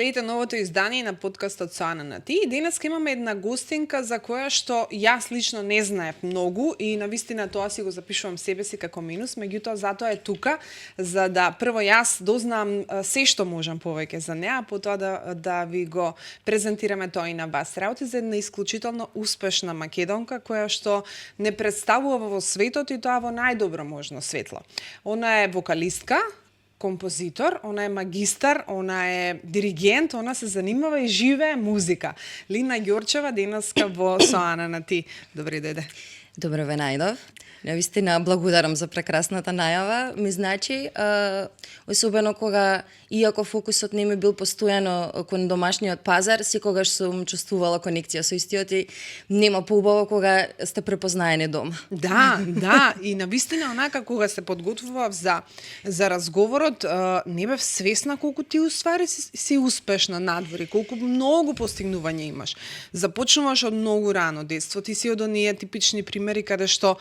Следите новото издание на подкастот со Ана на ти. Денес имаме една гостинка за која што јас лично не знаев многу и навистина тоа си го запишувам себе си како минус, меѓутоа затоа е тука за да прво јас дознам се што можам повеќе за неа, а потоа да ви го презентираме тоа и на вас. Работи за една исклучително успешна македонка која што не представува во светот и тоа во најдобро можно светло. Она е вокалистка, композитор, она е магистар, она е диригент, она се занимава и живее музика. Лина Ѓорчева денеска во со Ана на ти. Добре дојде. Добро ве најдов. Навистина благодарам за прекрасната најава. Ми значи, особено кога, иако фокусот не ми бил постојано кон домашниот пазар, секогаш сум чувствувала конекција со истиот и нема поубаво кога сте препознаени дома. Да, и навистина онака кога се подготвував за разговорот, не бев свесна колку ти уствари си успешна надвор, колку многу постигнувања имаш. Започнуваш од многу рано детство, ти си од оние типични примери каде што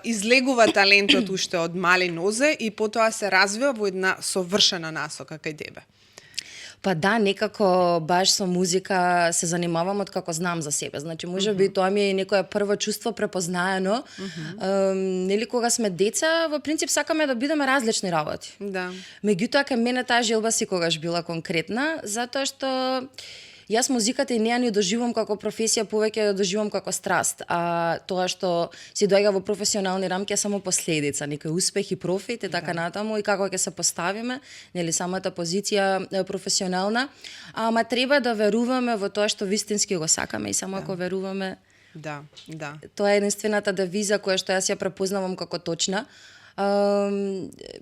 излегува талентот уште од мали нозе и потоа се развива во една совршена насока кај тебе. Па да, некако баш со музика се занимавам од како знам за себе. Значи, можеби тоа ми е некое прво чувство препознаено. Нели кога сме деца, во принцип сакаме да бидеме различни работи. Да. Меѓутоа кај мене таа желба секогаш била конкретна, затоа што јас музиката и неа не доживам како професија, повеќе ја доживам како страст. А тоа што се доаѓа во професионални рамки е само последица, некој успех и профит и така натаму и како ќе се поставиме, нели самата позиција професионална, ама треба да веруваме во тоа што вистински го сакаме и само ако веруваме. Да. Тоа е единствената девиза која што јас ја препознавам како точна.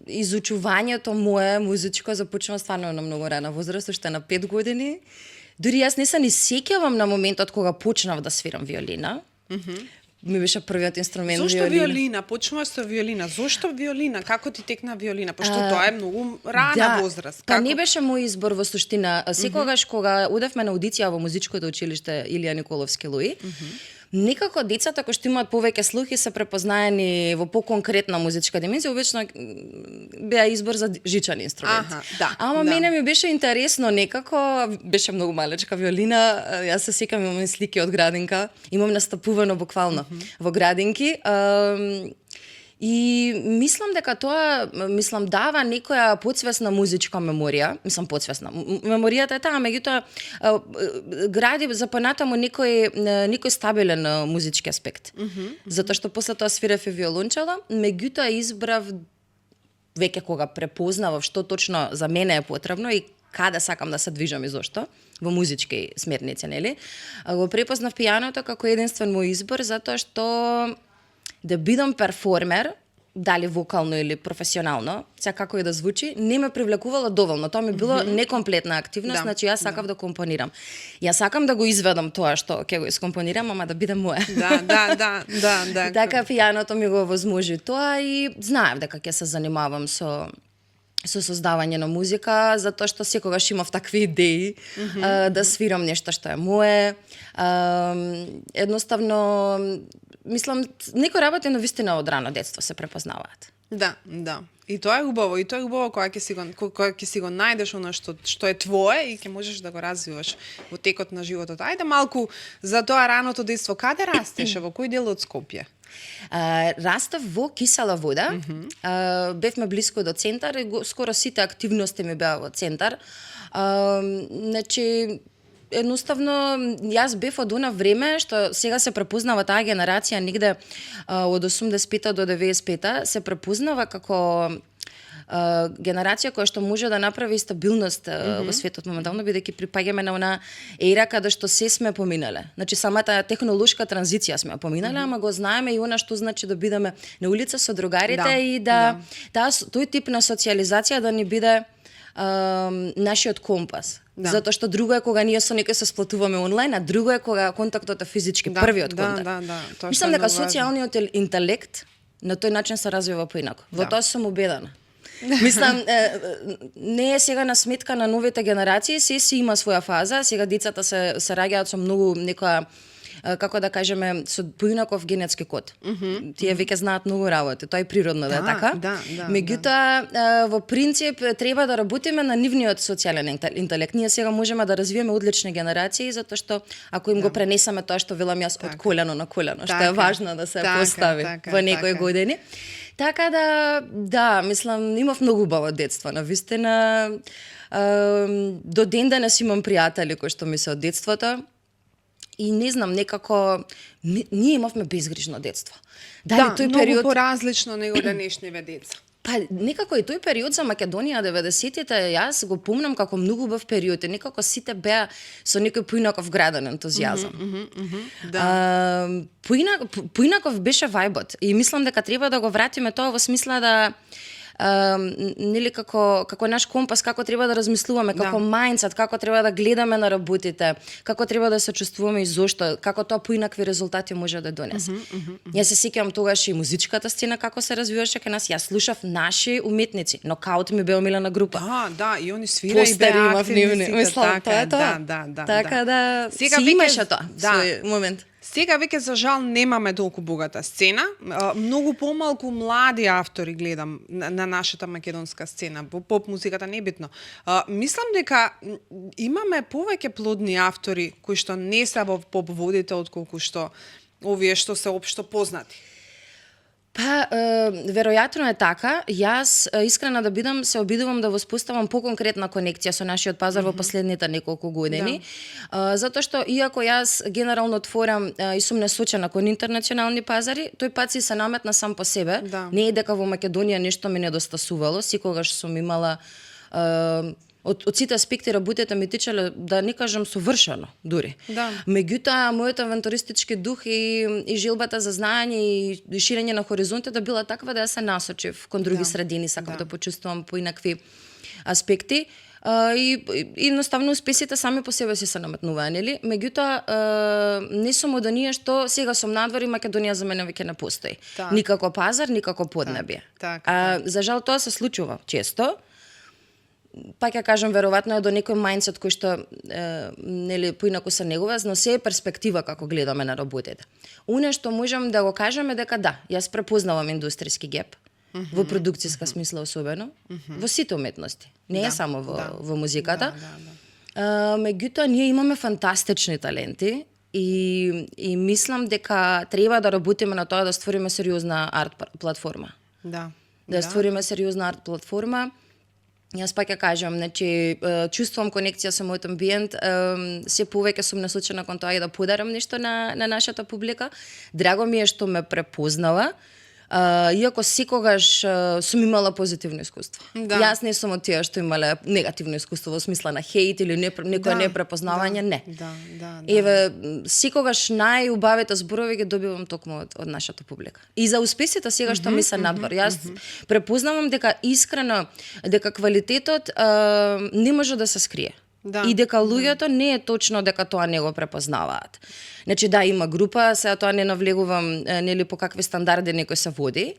Изучувањето мое музичко започна стварно на многу рана возраст, уште на 5 години. Дури јас не се ни сеќавам на моментот кога почнав да свирам виолина. Ми беше првиот инструмент виолина. Зошто виолина? Почнуваш со виолина. Зошто виолина? Како ти текна виолина? Пошто тоа е многу рана возраст. Па не беше мој избор во суштина. Секогаш кога одевме на аудиција во музичкото училиште Илија Николовски Луи, некако децата кои што имаат повеќе слух и се препознаени во поконкретна музичка димензија, обично беа избор за жичен инструмент. Ама мене ми беше интересно некако, беше многу малечка виолина, јас се сеќавам, имам слики од градинка, имам настапувано буквално во градинки. И мислам дека тоа дава некоја подсвесна музичка меморија, подсвесна. Меморијата е таа, меѓутоа гради за понатаму некој стабилен музички аспект. Затоа што после тоа свирев и виолончело, меѓутоа избрав веќе кога препознавав што точно за мене е потребно и каде сакам да се движам и зошто во музички смерници, нели? Го препознав пијаното како единствен мој избор затоа што да бидам перформер, дали вокално или професионално, како и да звучи, не ме привлекувало доволно. Тоа ми било некомплетна активност, значи јас сакав да компонирам. Јас сакам да го изведам тоа што ќе го искомпонирам, ама да биде мое. Да. Така пијаното ми го возможи тоа и знаев дека ќе се занимавам со создавање на музика, затоа што секогаш имав такви идеи да свирам нешто што е мое. Едноставно мислам, некои работи на вистина од рано детство се препознаваат. Да. И тоа е убаво, кога ќе си го најдеш она што е твое и ќе можеш да го развиваш во текот на животот. Ајде малку за тоа раното детство. Каде растеше? Во кој дел од Скопје? Растав во Кисела Вода. Бевме блиско до центар и скоро сите активности ми беа во центар. Значи, едноставно, јас бев од она време што сега се препознава таа генерација негде од 85 до 95 се препознава како генерација која што може да направи стабилност во светот моментално, бидејќи припаѓаме на она ера каде што се сме поминале. Значи самата технолошка транзиција сме поминале, ама го знаеме и она што значи да бидеме на улица со другарите и тој тип на социализација да ни биде нашиот компас. Затоа што друго е кога ние со некој се сплатуваме онлайн, а друго е кога контактот е физички, првиот контакт. Мислам дека социјалниот интелект на тој начин се развива поинако. Во тоа сум убедена. Мислам, не е сега на сметка на новите генерации, се си има своја фаза, сега децата се раѓаат со многу некоја како да кажеме, со поинаков генетски код. Тие веќе знаат многу работи, тоа е природно да е така. Меѓутоа, во принцип, треба да работиме на нивниот социјален интелект. Ние сега можеме да развиеме одлични генерации, затоа што ако им го пренесеме тоа што велам јас од колено на колено, што е важно да се постави во некои години. Така да, мислам, имав многу убаво детство, навистина. До ден денес имам пријатели кои што ми се од детството. И не знам, некако ние имавме безгрижно детство. Тој многу поразлично него денешниве деца. Па некако и тој период за Македонија 90-тите, јас го помнам како многу убав период и некако сите беа со некој поинаков граден ентузијазам. Поинаков беше вајбот и мислам дека треба да го вратиме тоа во смисла да нели како наш компас, како треба да размислуваме, како мајндсет, како треба да гледаме на работите, како треба да се чувствуваме и зошто, како тоа поинакви резултати може да донесе. Јас се сеќавам тогаш и музичката сцена како се развиваше кај нас. Јас слушав наши уметници, Нокаут ми бе омилена група. Да, и они свира и беа активни. Мислам, тоа е тоа. Така да си имаше тоа свој момент. Сега веќе за жал немаме толку богата сцена. Многу помалку млади автори гледам на нашата македонска сцена. Во поп музиката не е битно. Мислам дека имаме повеќе плодни автори кои што не се во поп водите отколку што овие што се општо познати. Па, веројатно е така. Јас, искрена да бидам, се обидувам да воспоставам поконкретна конекција со нашиот пазар во последните неколку години. Затоа што, иако јас генерално отворам и сум насочена кон интернационални пазари, тој пат си се наметна сам по себе. Не е дека во Македонија нешто ми недостасувало, секогаш сум имала од сите аспекти работите ми тичале, да не кажам совршено, дури. Меѓутоа, мојот авантуристички дух и желбата за знаење и ширење на хоризонти да била таква да ја се насочив кон други средини, сакав да почувствувам поинакви аспекти. И едноставно успесите сами по себе си се наметнуваа, нели? Меѓутоа, не сум од оние што сега сум надвор и Македонија за мене веќе не постои. Никако пазар, никако поднебје. За жал тоа се случува често. Пак ја кажам, веројатно е до некој мајндсет кој што нели поинаку се негува, но се е перспектива како гледаме на работите. Уне што можам да го кажам е дека да, јас препознавам индустријски геп во продукцијска смисла особено, во сите уметности, не е само во музиката. Меѓутоа ние имаме фантастични таленти и мислам дека треба да работиме на тоа да створиме сериозна арт платформа. Да створиме сериозна арт платформа. Јас пак ја кажам, значи, чувствувам конекција со мојот амбиент, се повеќе сум насочена кон тоа и да подарам нешто на нашата публика. Драго ми е што ме препознава, иако секогаш сум имала позитивно искуство. Јас не сум од тие што имале негативно искуство во смисла на хејт или некој непрепознавање, не. Еве, секогаш најубавите зборови ги добивам токму од нашата публика. И за успесите сега што ми се надвор. Јас препознавам дека искрено, дека квалитетот не може да се скрие. И дека луѓето не е точно дека тоа не го препознаваат. Значи да, има група, сега тоа не навлегувам нели по какви стандарди некој се води.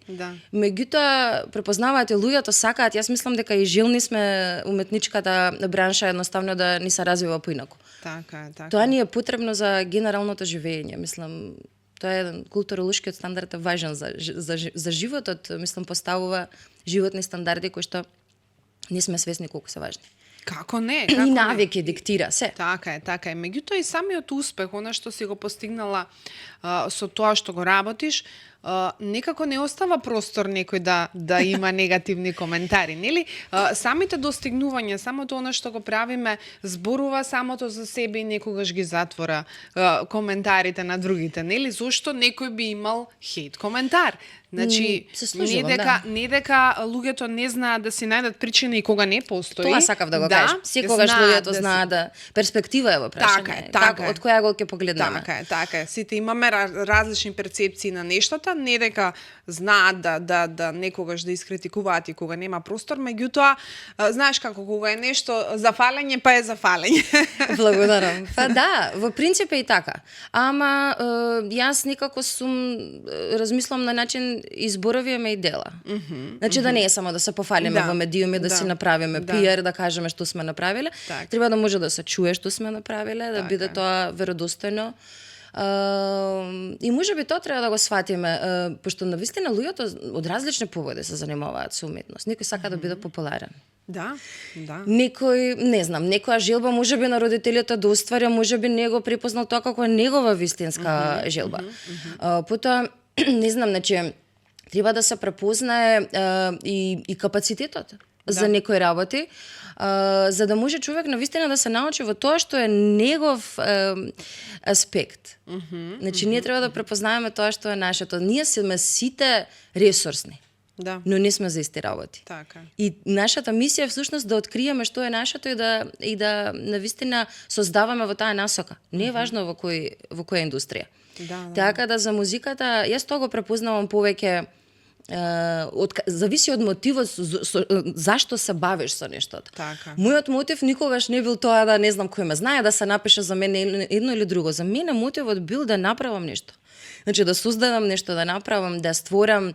Меѓутоа препознаваат и луѓето сакаат, јас мислам дека и жилни сме уметничката бранша едноставно да ни се развива поинаку. Така. Тоа ни е потребно за генералното живење, мислам. Тоа е културолошкиот стандард е важен за животот, мислам поставува животни стандарди кои што не сме свесни колку се важни. Како не? И навики диктира се. Така е. Меѓутоа и самиот успех, она што си го постигнала со тоа што го работиш, некако не остава простор некој да има негативни коментари, нели? Самите достигнувања, самото она што го правиме, зборува самото за себе и некогаш ги затвора коментарите на другите, нели? Зошто некој би имал хейт коментар? Значи, не дека луѓето не знаат да си најдат причина и кога не постои. Тоа сакав да го кажам. Секогаш луѓето знаат да перспектива е во прашање. Така, од која го ќе погледнеме. Така е. Сите имаме различни перцепции на нештата, не дека знаат да некогаш да искритикуваат и кога нема простор, меѓутоа, знаеш како, кога е нешто за фалење, па е за фалење. Благодарам. Па да, во принцип е и така. Ама јас некако сум размислам на начин изборовија ме и дела. Значи да не е само да се пофалиме во медиуми, да си направиме пиар, да кажеме што сме направиле. Треба да може да се чуе што сме направиле, да биде тоа веродостојно. И можеби тоа треба да го сватиме, пошто навистина луѓето од различни поводи се занимаваат со уметност. Некој сака да биде популарен. Да. Некој, не знам, некоја желба можеби на родителите да остваря, можеби не го препознал тоа како негова вистинска желба. Потоа, не знам, значи, треба да се препознае и капацитетот за некои работи, за да може човек навистина да се научи во тоа што е негов аспект. Значи, ние треба да препознаеме тоа што е нашето. Ние сме сите ресурсни. Да. Но не сме за исти работи. Така. И нашата мисија е всушност да откриеме што е нашето и да навистина создаваме во таа насока. Не е важно во која индустрија. Да. Така да за музиката, јас тоа го препознавам повеќе зависи од мотивот зашто се бавиш со нештото. Така. Мојот мотив никогаш не бил тоа да не знам кој ме знае, да се напише за мене едно или друго. За мене мотивот бил да направам нешто. Значи да создадам нешто, да направам, да створам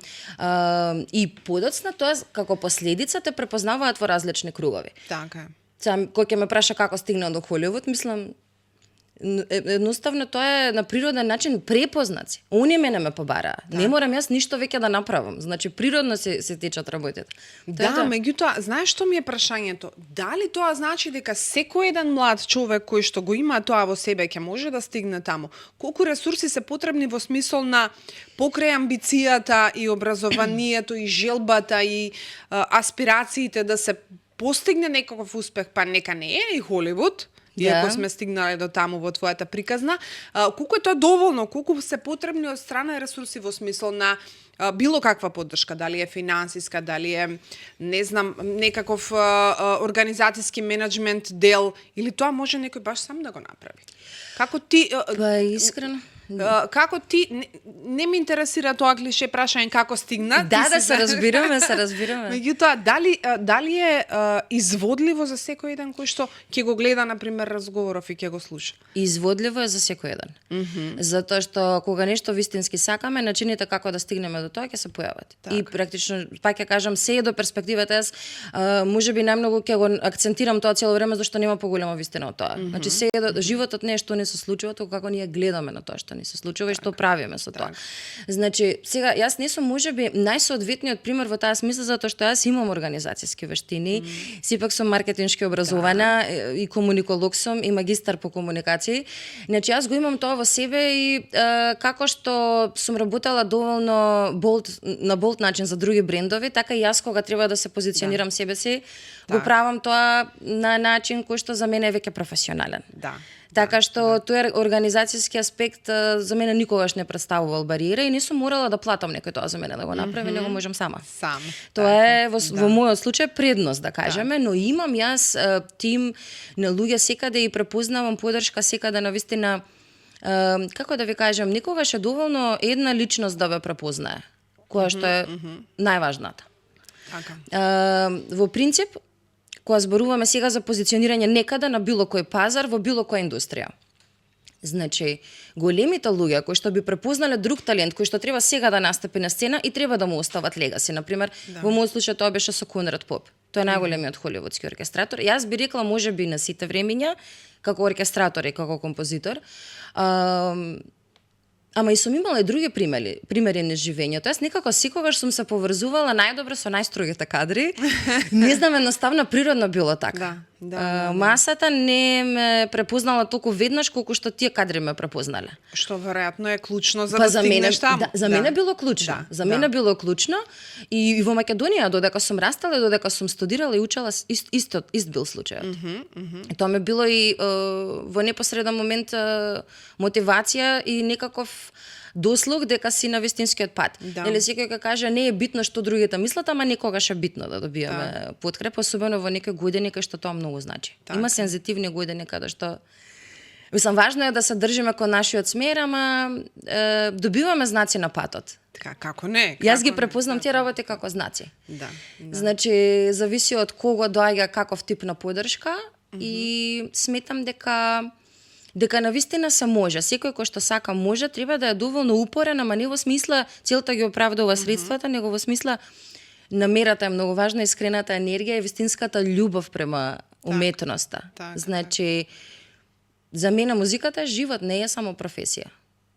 и подоцна тоа како последица те препознаваат во различни кругови. Така. Кој ќе ме праша како стигнал до Холивуд, мислам едноставно тоа е на природен начин препознати. Они мене ме побараа. Не морам јас ништо веќе да направам. Значи природно се течат работите. Да, меѓутоа, знаеш што ми е прашањето? Дали тоа значи дека секој еден млад човек кој што го има тоа во себе ќе може да стигне таму? Колку ресурси се потребни во смисол на покрај амбицијата и образованието и желбата и аспирациите да се постигне некаков успех, па нека не е и Холивуд, иако сме стигнале до таму во твојата приказна, колку е тоа доволно, колку се потребни од страна ресурси во смисол на било каква поддршка, дали е финансиска, дали е, не знам, некаков организацијски менеджмент дел, или тоа може некој баш сам да го направи? Како ти... Па искрено. Како ти, не ми интересира тоа клише прашање како стигна. Да, се разбираме. Меѓутоа, дали е изводливо за секој еден кој што ќе го гледа, например, разговоров и ќе го слуша? Изводливо е за секој еден. Затоа што кога нешто вистински сакаме, начините како да стигнеме до тоа ќе се појават. Так. И практично, пак ќе кажам, се е до перспективата. Јас можеби најмногу ќе го акцентирам тоа цело време зашто нема поголема вистина од тоа. Значи се е животот не е што не се случува, туку како ние гледаме на тоа што се случува и што правиме со тоа. Значи, сега јас не сум можеби најсоодветниот пример во таа смисла затоа што јас имам организацијски вештини, сепак сум маркетиншки образована и комуниколог сум и магистар по комуникација. Значи јас го имам тоа во себе и како што сум работела доволно на болт начин за други брендови, така и јас кога треба да се позиционирам себе си, го правам тоа на начин кој што за мене е веќе професионален. Да. Така што тој организацијски аспект за мене никогаш не представувал бариера и не сум морала да платам некој тоа за мене да го направи, него можам сама. Тоа е во мојот случај предност, да кажеме, но имам јас тим на луѓе секаде и препознавам поддршка секаде навистина, како да ви кажам, никогаш е доволно една личност да ве препознае, која што е најважната. Во принцип, кога зборуваме сега за позиционирање некаде на било кој пазар, во било која индустрија. Значи, големите луѓе кои што би препознале друг талент, кој што треба сега да настапи на сцена и треба да му остават легаси. Например, во мојот случај тоа беше со Конрад Поп. Тој е најголемиот холивудски оркестратор. Јас би рекла можеби на сите времиња, како оркестратор и како композитор. Ама и сум имала и други примери на живењето. Јас некако секогаш сум се поврзувала најдобро со најстрогите кадри. Не знам, едноставно природно било така. Масата не ме препознала толку веднаш колку што тие кадри ме препознале. Што веројатно е клучно за да стигнеш таму. За мене било клучно. За мене било клучно и во Македонија додека сум растала, додека сум студирала и учела ист бил случајот. Тоа ме било и во непосреден момент мотивација и некаков дослух дека си на вистинскиот пат. Нели секој ќе каже не е битно што другите мислат, ама некогаш е битно да добиеме подкрепа, особено во некои години кај што тоа многу значи. Има сензитивни години каде што мислам важно е да се држиме кон нашиот смер, ама добиваме знаци на патот. Така, како не? Јас ги препознам тие работи како знаци. Значи зависи од кого доаѓа каков тип на поддршка и сметам дека навистина се може. Секој кој што сака може, треба да е доволно упорен, ама не во смисла целта ги оправдува средствата, него во смисла намерата е многу важна, искрената енергија и вистинската љубов према уметноста. Значи, за мене музиката е живот, не е само професија.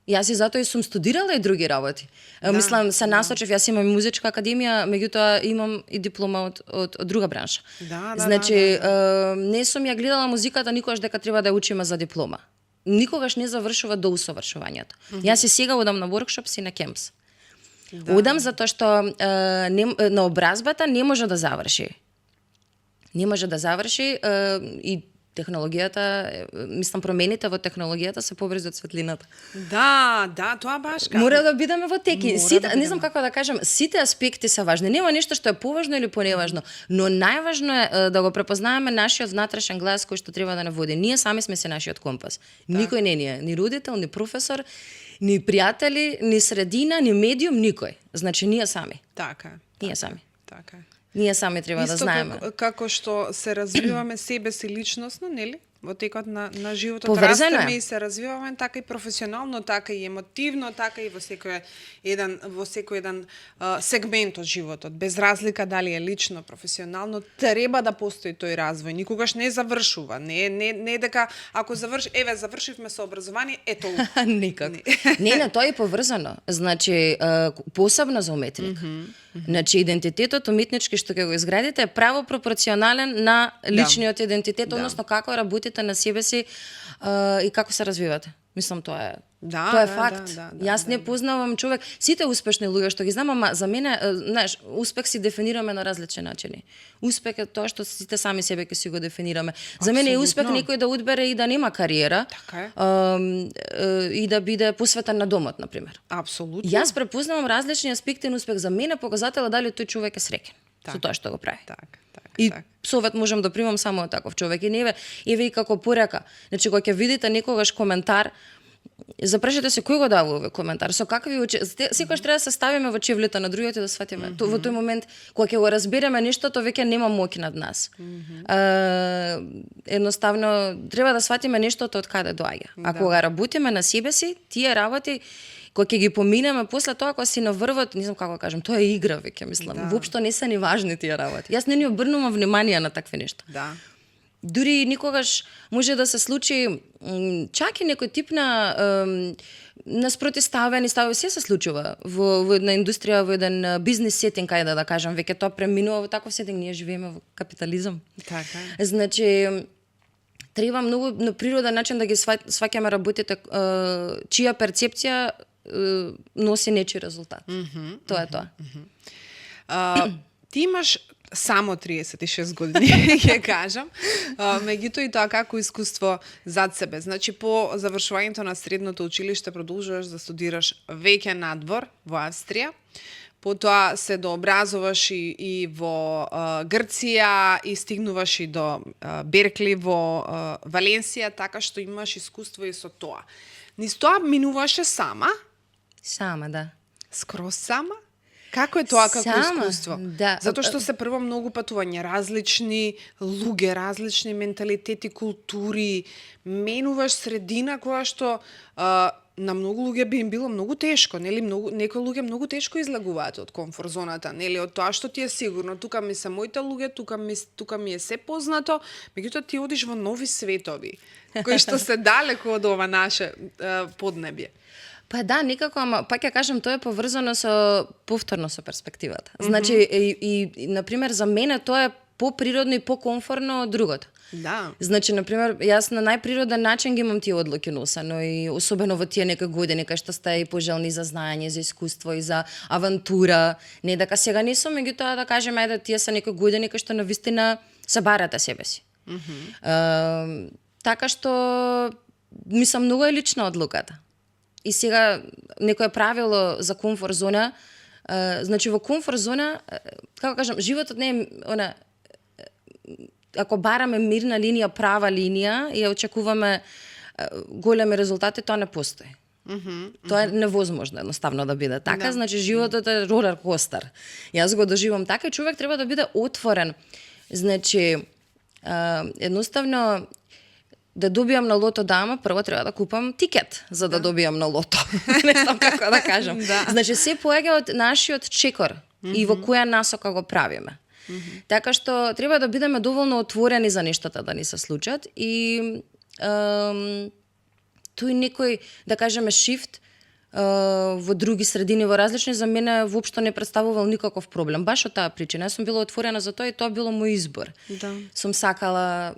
Јас и затоа и сум студирала и други работи. Мислам, се насочев, јас имам музичка академија, меѓутоа имам и диплома од друга бранша. Значи, не сум ја гледала музиката никогаш дека треба да ја учиме за диплома. Никогаш не завршува до усовршувањето. Јас и сега одам на воркшопс и на кемпс. Одам затоа што наобразбата не може да заврши. Не може да заврши и технологијата, мислам, промените во технологијата се побрзо од светлината. Да, тоа баш како. Мора да бидеме во теки. Не знам како да кажам, сите аспекти се важни. Нема нешто што е поважно или поневажно, но најважно е да го препознаваме нашиот внатрешен глас кој што треба да не води. Ние сами сме се нашиот компас. Никој не е, ни родител, ни професор, ни пријатели, ни средина, ни медиум, никој. Значи ние сами. Така. Ние сами. Така. Ние сами треба да знаеме. Како што се развиваме себе си личносно, нели? Во текот на животот Поврзано растеме и се развиваме така и професионално, така и емотивно, така и во секој еден сегмент од животот, без разлика дали е лично, професионално, треба да постои тој развој. Никогаш не завршува. Не дека ако завршивме со образование, ето. Никако. Не, тоа е поврзано. Значи, посебно за уметник. Значи, идентитетот уметнички што ќе го изградите е право пропорционален на личниот идентитет, односно како работите на себе си и како се развивате. Мислам, тоа е. Тоа е факт. Јас не познавам човек, сите успешни луѓе што ги знам, ама за мене, знаеш, успех си дефинираме на различни начини. Успех е тоа што сите сами себе ќе си го дефинираме. За мене е успех некој да одбере и да нема кариера. И да биде посветен на домот, например. Апсолутно. Јас препознавам различни аспекти на успех. За мене показател дали тој човек е среќен со тоа што го прави. И совет можам да примам само од таков човек. И еве и како порека. Значи, кога ќе видите некогаш коментар, запрашете се кој го дава овој коментар, со какви очи. Секогаш треба да се ставиме во чевлите на другите да сватиме. Во тој момент кога ќе го разбереме нешто, тоа веќе нема моќ над нас. Едноставно треба да сватиме нештото од каде доаѓа. А кога работиме на себе си, тие работи кога ќе ги поминеме после тоа, кога си на врвот, не знам како да кажам, тоа е игра веќе, мислам. Воопшто не се ни важни тие работи. Јас не ни обрнувам внимание на такви нешта. Дури никогаш може да се случи чак и некој тип на спротиставени стави, се случува во една индустрија, во еден бизнес сетинг, кај да кажам, веќе тоа преминува во таков сетинг, ние живееме во капитализам. Така. Значи, треба многу на природен начин да ги сваќаме работите чија перцепција носи нечи резултат. Тоа е тоа. Ти имаш само 36 години, ќе кажам, меѓутоа и тоа како искуство зад себе. Значи, по завршувањето на средното училиште продолжуваш да студираш веќе надвор во Австрија, потоа се дообразуваш и во Грција и стигнуваш и до Беркли во Валенсија, така што имаш искуство и со тоа. Низ тоа минуваше сама? Сама, да. Скроз сама? Како е тоа како искуство? Да. Затоа што се прво многу патување, различни луѓе, различни менталитети, култури, менуваш средина која што на многу луѓе би им било многу тешко, нели? Некои луѓе многу тешко излагуваат од комфорт зоната, нели? Од тоа што ти е сигурно, тука ми се моите луѓе, тука ми е се познато, меѓутоа ти одиш во нови светови, кои што се далеку од ова наше поднебје. Па да, никако, ама пак ја кажам, тоа е поврзано со повторно со перспективата. Значи, и например, за мене тоа е поприродно и покомфортно од другото. Да. Значи, например, јас на најприроден начин ги имам тие одлуки носено и особено во тие некои години кај што сте и пожелни за знаење, за искуство и за авантура. Не дека сега не сум, меѓутоа да кажеме, ајде, тие се некои години кај што навистина се барате себе си. Така што, мислам, многу е лична одлуката. И сега некое правило за комфорт зона, значи во комфорт зона, како кажам, животот не е ако бараме мирна линија, права линија и ја очекуваме големи резултати, тоа не постои. Тоа е невозможно едноставно да биде така, значи животот е ролер костер. Јас го доживам така и човек треба да биде отворен. Значи, едноставно да добијам на лото дама, прво треба да купам тикет за да добијам на лото. Не знам како да кажам. Значи, се поега од нашиот чекор и во која насока го правиме. Така што треба да бидеме доволно отворени за нештата да ни се случат и тој некој, да кажеме, шифт во други средини, во различни, за мене воопшто не представувал никаков проблем. Баш од таа причина. Јас сум била отворена за тоа и тоа било мој избор. Да. Сум сакала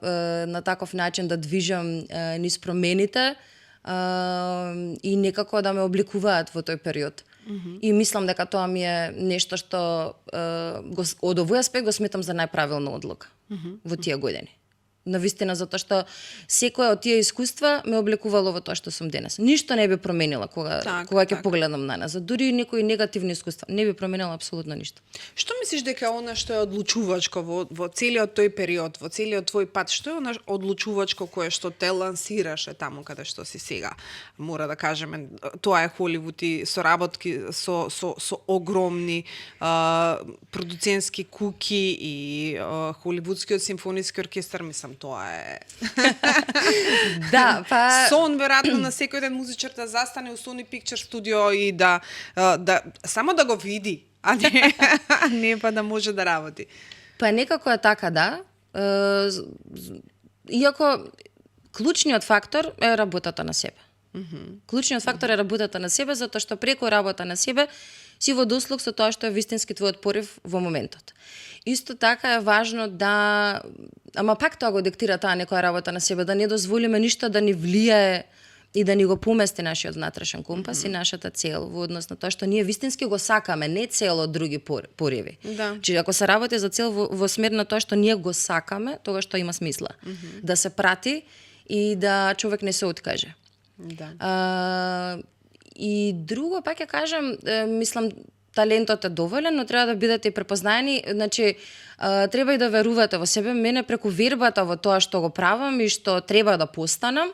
на таков начин да движам низ промените и некако да ме обликуваат во тој период. И мислам дека тоа ми е нешто што од овој аспект го сметам за најправилна одлука во тие години. Навистина, затоа што секое од тие искуства ме обликувало во тоа што сум денес. Ништо не би променила кога ќе погледнам на нас. Дури некои негативни искуства не би променила апсолутно ништо. Што мислиш дека она што е одлучувачко во целиот тој период, во целиот твој пат, што е она одлучувачко кое што те лансираше таму каде што си сега? Мора да кажеме, тоа е Холивуд и соработки со огромни продуцентски куки и Холивудскиот симфониски оркестар, мислам, тоа е да, па сон веројатно на секој ден музичар да застане у Sony Picture Studio и да само да го види, а не па да може да работи. Па некако е така, да. Иако клучниот фактор е работата на себе. Клучниот фактор е работата на себе, затоа што преку работа на себе си во дослуг со тоа што е вистински твојот порив во моментот. Исто така е важно да, ама пак тоа го диктира таа некоја работа на себе, да не дозволиме ништо да ни влијае и да ни го помести нашиот внатрешен компас и нашата цел во однос на тоа што ние вистински го сакаме, не цел од други пориви. Да. Че ако се работи за цел во смер на тоа што ние го сакаме, тогаш што има смисла. Да се прати и да човек не се откаже. Да. И друго, пак ќе кажам, мислам, талентот е доволен, но треба да бидете препознаени, значи треба и да верувате во себе. Мене преку вербата во тоа што го правам и што треба да постанам,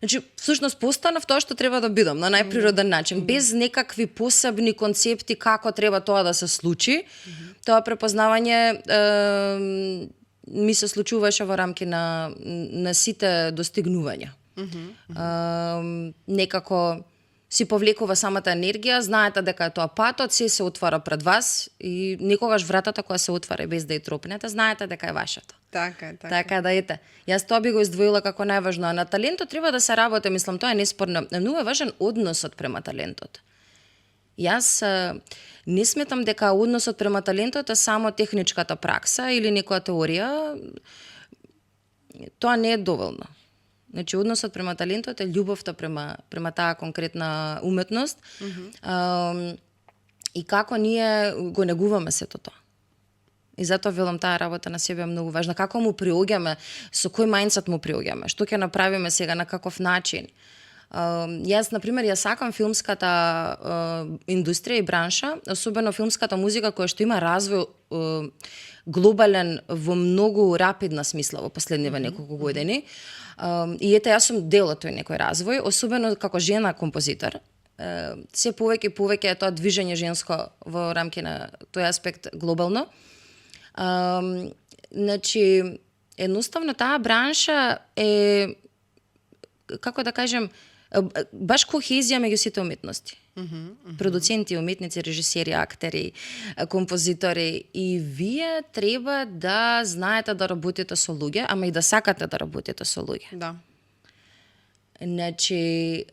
значи всушност постанав тоа што треба да бидам на најприроден начин, без некакви посебни концепти како треба тоа да се случи. Тоа препознавање ми се случуваше во рамки на сите достигнувања. Некако си повлекува самата енергија, знаете дека е тоа патот, се отвара пред вас и никогаш вратата која се отвара без да ја тропнете, знаете дека е вашата. Така е. Така да ете. Јас тоа би го издвоила како најважно, а на талентот треба да се работи, мислам, тоа е неспорно. Многу е важен односот према талентот. Јас не сметам дека односот према талентот е само техничката пракса или некоја теорија. Тоа не е доволно. Значи, односот према талентот е љубовта према таа конкретна уметност и како ние го негуваме сето тоа. И затоа велам, таа работа на себе е многу важна. Како му приоѓаме, со кој мајндсет му приоѓаме, што ќе направиме сега, на каков начин. Јас, например, ја сакам филмската индустрија и бранша, особено филмската музика која што има развој глобален во многу рапидна смисла во последниве неколку години. И ете, јас сум дел од тој некој развој, особено како жена композитор. Се повеќе и повеќе е тоа движење женско во рамки на тој аспект глобално. Значи, едноставно таа бранша е, како да кажем, баш кохезија меѓу сите уметности. Продуценти, уметници, режисери, актери, композитори, и вие треба да знаете да работите со луѓе, ама и да сакате да работите со луѓе. Да. Значи,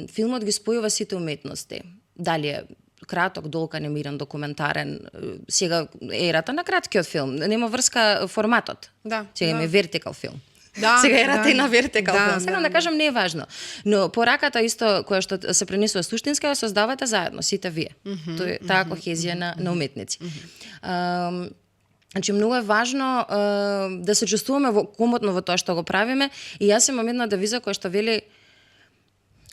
филмот ги спојува сите уметности. Дали е краток, долг, анимиран, документарен, сега ерата на краткиот филм, нема врска форматот. Да. Сега има вертикал филм. Да, сега ерата и на вертикал да, филм. Сега да кажам, не е важно. Но пораката исто која што се пренесува суштинска, ја создавате заедно, сите вие. Тоа е таа кохезија на уметници. Значи, многу е важно да се чувствуваме комотно во тоа што го правиме, и јас имам една девиза која што вели: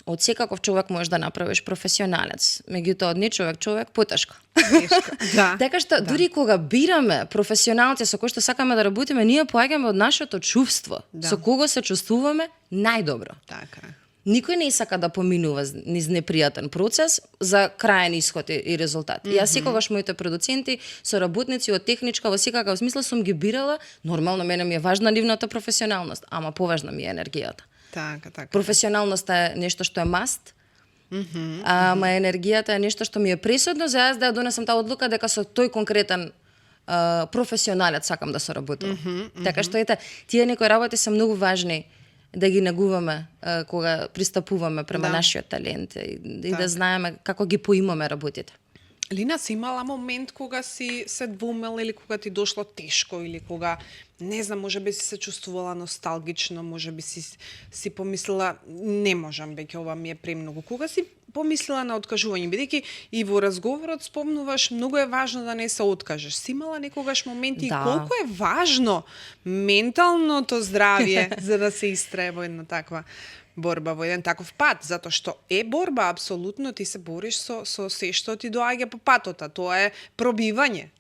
од секаков човек можеш да направиш професионалец, меѓутоа од не човек потешко. Да. Така што дури кога бираме професионалци со кои што сакаме да работиме, ние поаѓаме од нашето чувство, со кого се чувствуваме најдобро. Така. Никој не сака да поминува низ непријатен процес за краен исход и резултат. Јас секогаш моите продуценти, соработници од техничка во секакав смисла сум ги бирала, нормално мене ми е важна нивната професионалност, ама поважна ми е енергијата. Така. Професионалноста е нешто што е маст, ама енергијата е нешто што ми е пресудно за јас да ја донесам таа одлука дека со тој конкретен професионалец сакам да соработам. Така што ете, тие некои работи се многу важни да ги негуваме кога пристапуваме према Да. нашиот талент и да знаеме како ги поимаме работите. Лина, си имала момент кога си се двумела или кога ти дошло тешко или кога, не знам, може би си се чувствувала носталгично, може би си помислила не можам веќе, ова ми е премногу. Кога си помислила на откажување, бидејќи и во разговорот спомнуваш, многу е важно да не се откажеш. Си имала некогаш моменти Да. и колку е важно менталното здравје за да се истрае во една таква борба, во еден таков пат, затоа што е борба, апсолутно ти се бориш со се што ти доаѓа по патот, а тоа е пробивање.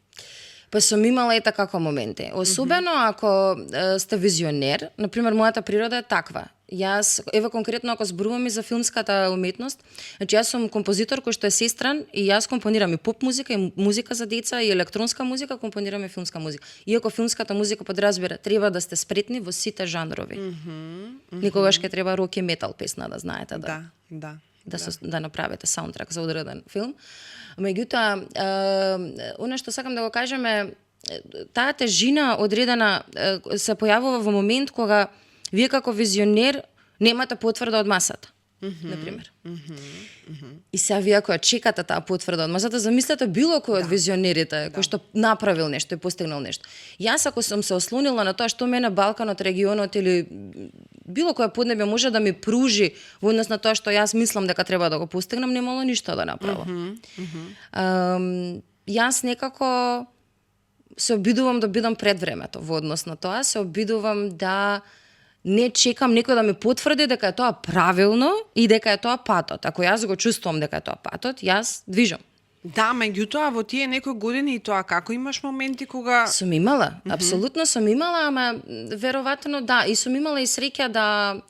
Па сум имала и така моменти. Особено ако сте визионер, например, мојата природа е таква. Јас, ево конкретно ако зборувам и за филмската уметност, значи јас сум композитор кој што е сестран и јас компонирам и поп музика, и музика за деца, и електронска музика, компонирам и филмска музика. Иако филмската музика подразбира, треба да сте спретни во сите жанрови. Никогаш ќе треба рок и метал песна да знаете да направите саундтрак за одреден филм. Меѓутоа, она што сакам да го кажем е, таа тежина одредена се појавува во момент кога вие како визионер немате потврда од масата, например. И сега вие ако ја чекате таа потврда од масата, замислете било кој од визионерите кој што направил нешто и постигнал нешто. Јас ако сум се ослонила на тоа што мене Балканот, регионот или било која поднебје може да ми пружи во однос на тоа што јас мислам дека треба да го постигнам, немало ништо да направам. Јас некако се обидувам да бидам пред времето во однос на тоа, се обидувам да не чекам некој да ми потврди дека е тоа правилно и дека е тоа патот. Ако јас го чувствувам дека е тоа патот, јас движам. Да, меѓутоа во тие некои години и тоа како имаш моменти кога Сум имала, апсолутно сум имала, ама веројатно да, и сум имала и среќа да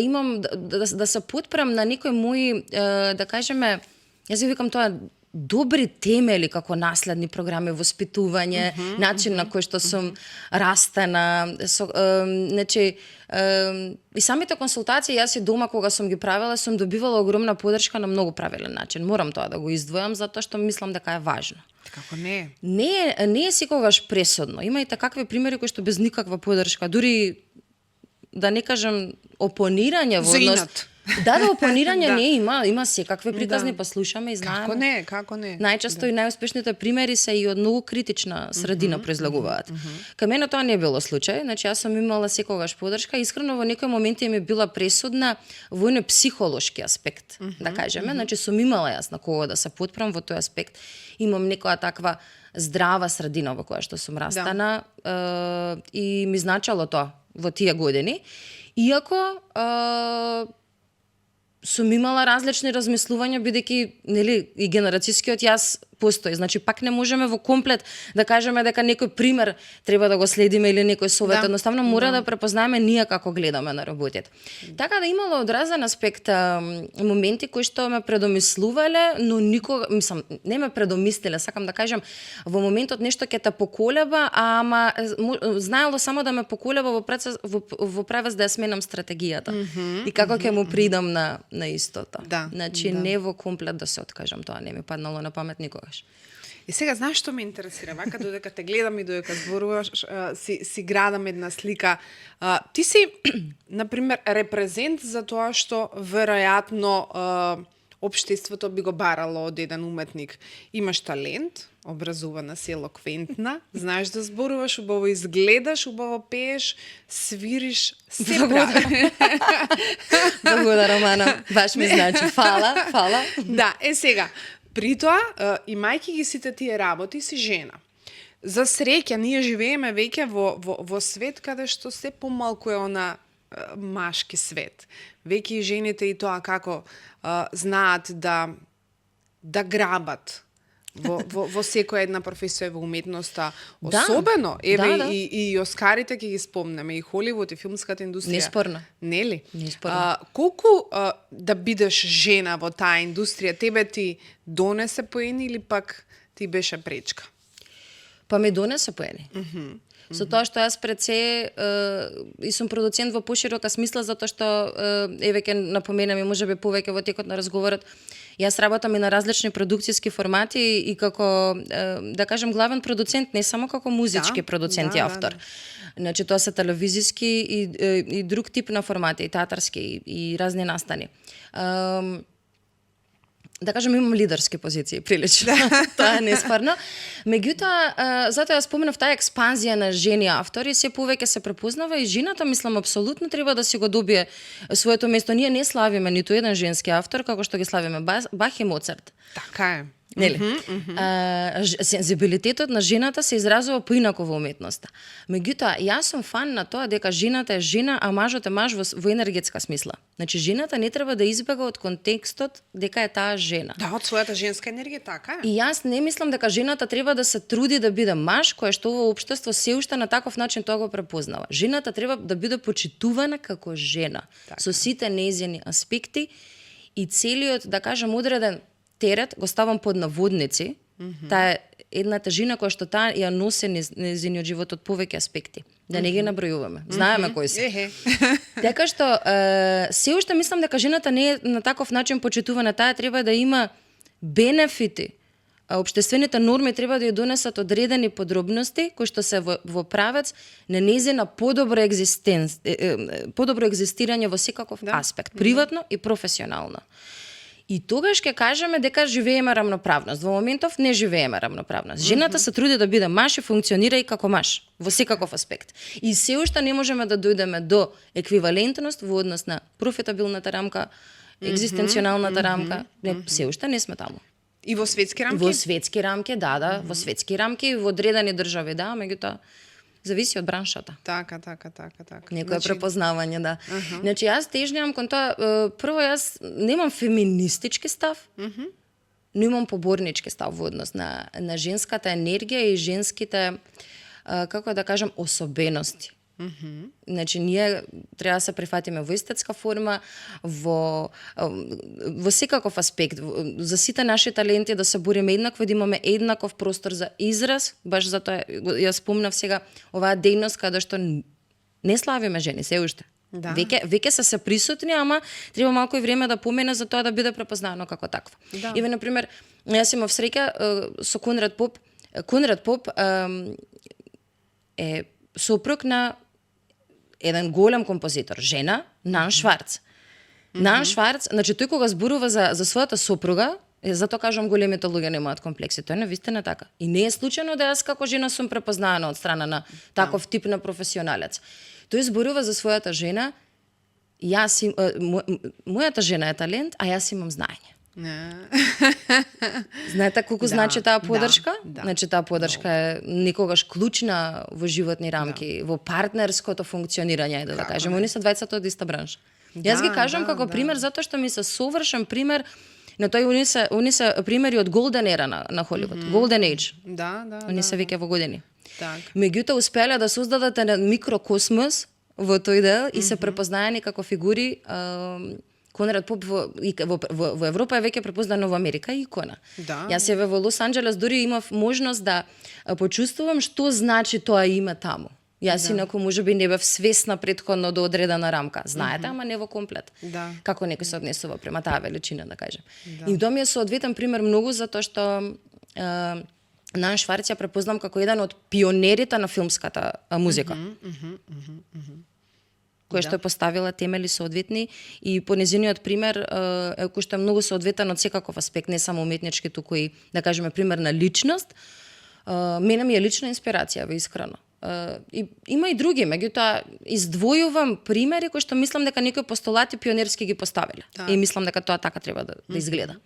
имам да се потпрем на некои мои да кажеме, јас ги викам тоа добри темели како наследни програми, воспитување, начин на кој што сум растена, значи и самите консултации јас и дома кога сум ги правела сум добивала огромна поддршка на многу правилен начин. Морам тоа да го издвојам затоа што мислам дека е важно. Како не? Не е секогаш пресудно. Има и такви примери кои што без никаква поддршка, дури да не кажам опонирање во однос. Да, опонирање не има секакви приказни, па слушаме и знаеме. Како не? Најчесто и најуспешните примери се и од многу критична средина произлегуваат. Кај мене тоа не било случај, значи јас сум имала секогаш поддршка, искрено во некои моменти ми била пресудна во еден психолошки аспект, да кажеме, значи сум имала јас на кого да се потпрам во тој аспект. Имам некоја таква здрава средина во која што сум растана и ми значало тоа во тие години. Иако сум имала различни размислувања, бидејќи нели и генерацијскиот јас постои. Значи пак не можеме во комплет да кажеме дека некој пример треба да го следиме или некој совет. Едноставно мора да препознаеме ние како гледаме на работите. Така да имало одразен аспект моменти кои што ме предомислувале, но никога, мислам, не ме предомислиле, сакам да кажам, во моментот нешто ќе те поколеба, ама знаело само да ме поколеба во правец да ја сменам стратегијата. И како ќе му придам на истото. Значи не во комплет да се откажам, тоа не ми паднало на памет никогаш. И сега знаеш што ме интересира, вака додека те гледам и додека зборуваш, си градам една слика. Ти си, например, репрезент за тоа што веројатно општеството би го барало од еден уметник. Имаш талент, образувана си, елоквентна, знаеш да зборуваш, убаво изгледаш, убаво пееш, свириш, се прави. Благодарам, Романа. Баш ми значи. Фала. Да, сега, при тоа, имајќи ги сите тие работи, си жена. За среќа, ние живееме веќе во свет каде што се помалку е она машки свет. Веќе и жените и тоа како знаат да грабат во секоја една професија во уметноста, особено и Оскарите ќе ги спомнеме, и Холивуд, и филмската индустрија. Неспорно. Нели? Неспорно. Колку да бидеш жена во таа индустрија, тебе ти донесе поени или пак ти беше пречка? Па ме донесе поени. Со тоа што јас пред се и сум продуцент во поширока смисла, затоа што еве ќе напоменам и можеби повеќе во текот на разговорот. Јас работам и на различни продукциски формати и како, да кажем, главен продуцент, не само како музички продуцент и автор. Значи, тоа се телевизиски и друг тип на формати, и театарски, и разни настани. Да кажем, имам лидерски позиции, прилично. Тоа е неспорно. Меѓутоа, затоа ја споменав таа експанзија на жени автори, се повеќе се препознава и жената, мислам, апсолутно треба да си го добие своето место. Ние не славиме ниту еден женски автор, како што ги славиме Бах и Моцарт. Така е. Нели? Сензибилитетот на жената се изразува поинако во уметноста. Меѓутоа, јас сум фан на тоа дека жената е жена, а мажот е маж во енергетска смисла. Значи, жената не треба да избега од контекстот дека е таа жена. Да, од својата женска енергија, така е. И јас не мислам дека жената треба да се труди да биде маж, кој што во општество се уште на таков начин тоа го препознава. Жената треба да биде почитувана како жена, така, со сите нејзини аспекти и целиот, да кажам, одреден терет го ставам под наводници. Таа е една тежина која што таа ја носи нејзиниот живот од повеќе аспекти. Да не ги набројуваме. Знаеме кои се. Така што се уште мислам дека жената не е на таков начин почитувана. Таа треба да има бенефити. Општествените норми треба да ја донесат одредени подробности кои што се во правец на нејзина подобро екзистирање во секаков аспект, приватно и професионално. И тогаш ќе кажеме дека живееме рамноправност. Во моментов не живееме рамноправност. Жената се труди да биде маж и функционира и како маж во секаков аспект. И се уште не можеме да дојдеме до еквивалентност во однос на профитабилната рамка, екзистенционалната рамка. Не, се уште не сме таму. И во светски рамки? Во светски рамки, да, во светски рамки, во одредени држави, да, меѓутоа зависи од браншата. Така. Некое препознавање, да. Значи, јас тежнеам кон тоа, прво јас немам феминистички став, но имам поборнички став во однос на женската енергија и женските, како да кажам, особености. Значи, ние треба да се прифатиме во естетска форма, во секаков аспект, за сите наши таленти да се бориме еднакво, да имаме еднаков простор за израз, баш затоа ја спомнав сега оваа дејност каде што не славиме жени се уште. Да. Веќе се присутни, ама треба малку и време да помине за тоа да биде препознано како таква. Да. Еве, например, јас имав среќа со Конрад Поп. Конрад Поп е сопруг на еден голем композитор, жена, Нан Шварц. Нан Шварц, значи тој кога зборува за својата сопруга, затоа кажам големите луѓе немаат комплекси, тоа е навистина така. И не е случајно да јас како жена сум препознаена од страна на таков тип на професионалец. Тој зборува за својата жена, мојата жена е талент, а јас имам знаење. Знаете колку значи таа поддршка? Значи таа поддршка е некогаш клучна во животни рамки, во партнерското функционирање, да кажеме. Они се двајцата од иста бранша. Јас ги кажам како пример затоа што ми се совршен пример на тој они се примери од Golden Era на Холивуд, Golden Age. Они се веќе во години. Меѓутоа успеале да создадат еден микрокосмос во тој дел и се препознаени како фигури. Конрад Поп во Европа е веќе препознано, во Америка е икона. Јас еве во Лос Анџелес дури имав можност да почувствувам што значи тоа име таму. Јас инаку можеби не бев свесна претходно до одредена рамка. Знаете, ама не во комплет. Како некој се однесува према таа величина, да кажем. И тоа ми е соодветен пример многу затоа што Нан Шварц ја препознам како еден од пионерите на филмската музика. Кој што е поставила темели соодветни и по нејзиниот пример кој што е многу соодветен од секаков аспект, не само уметнички, туку и да кажеме пример на личност. Мене ми е лична инспирација, искрено. И има и други, меѓутоа издвојувам примери кои што мислам дека некои постулати пионерски ги поставиле. И мислам дека тоа така треба да изгледа.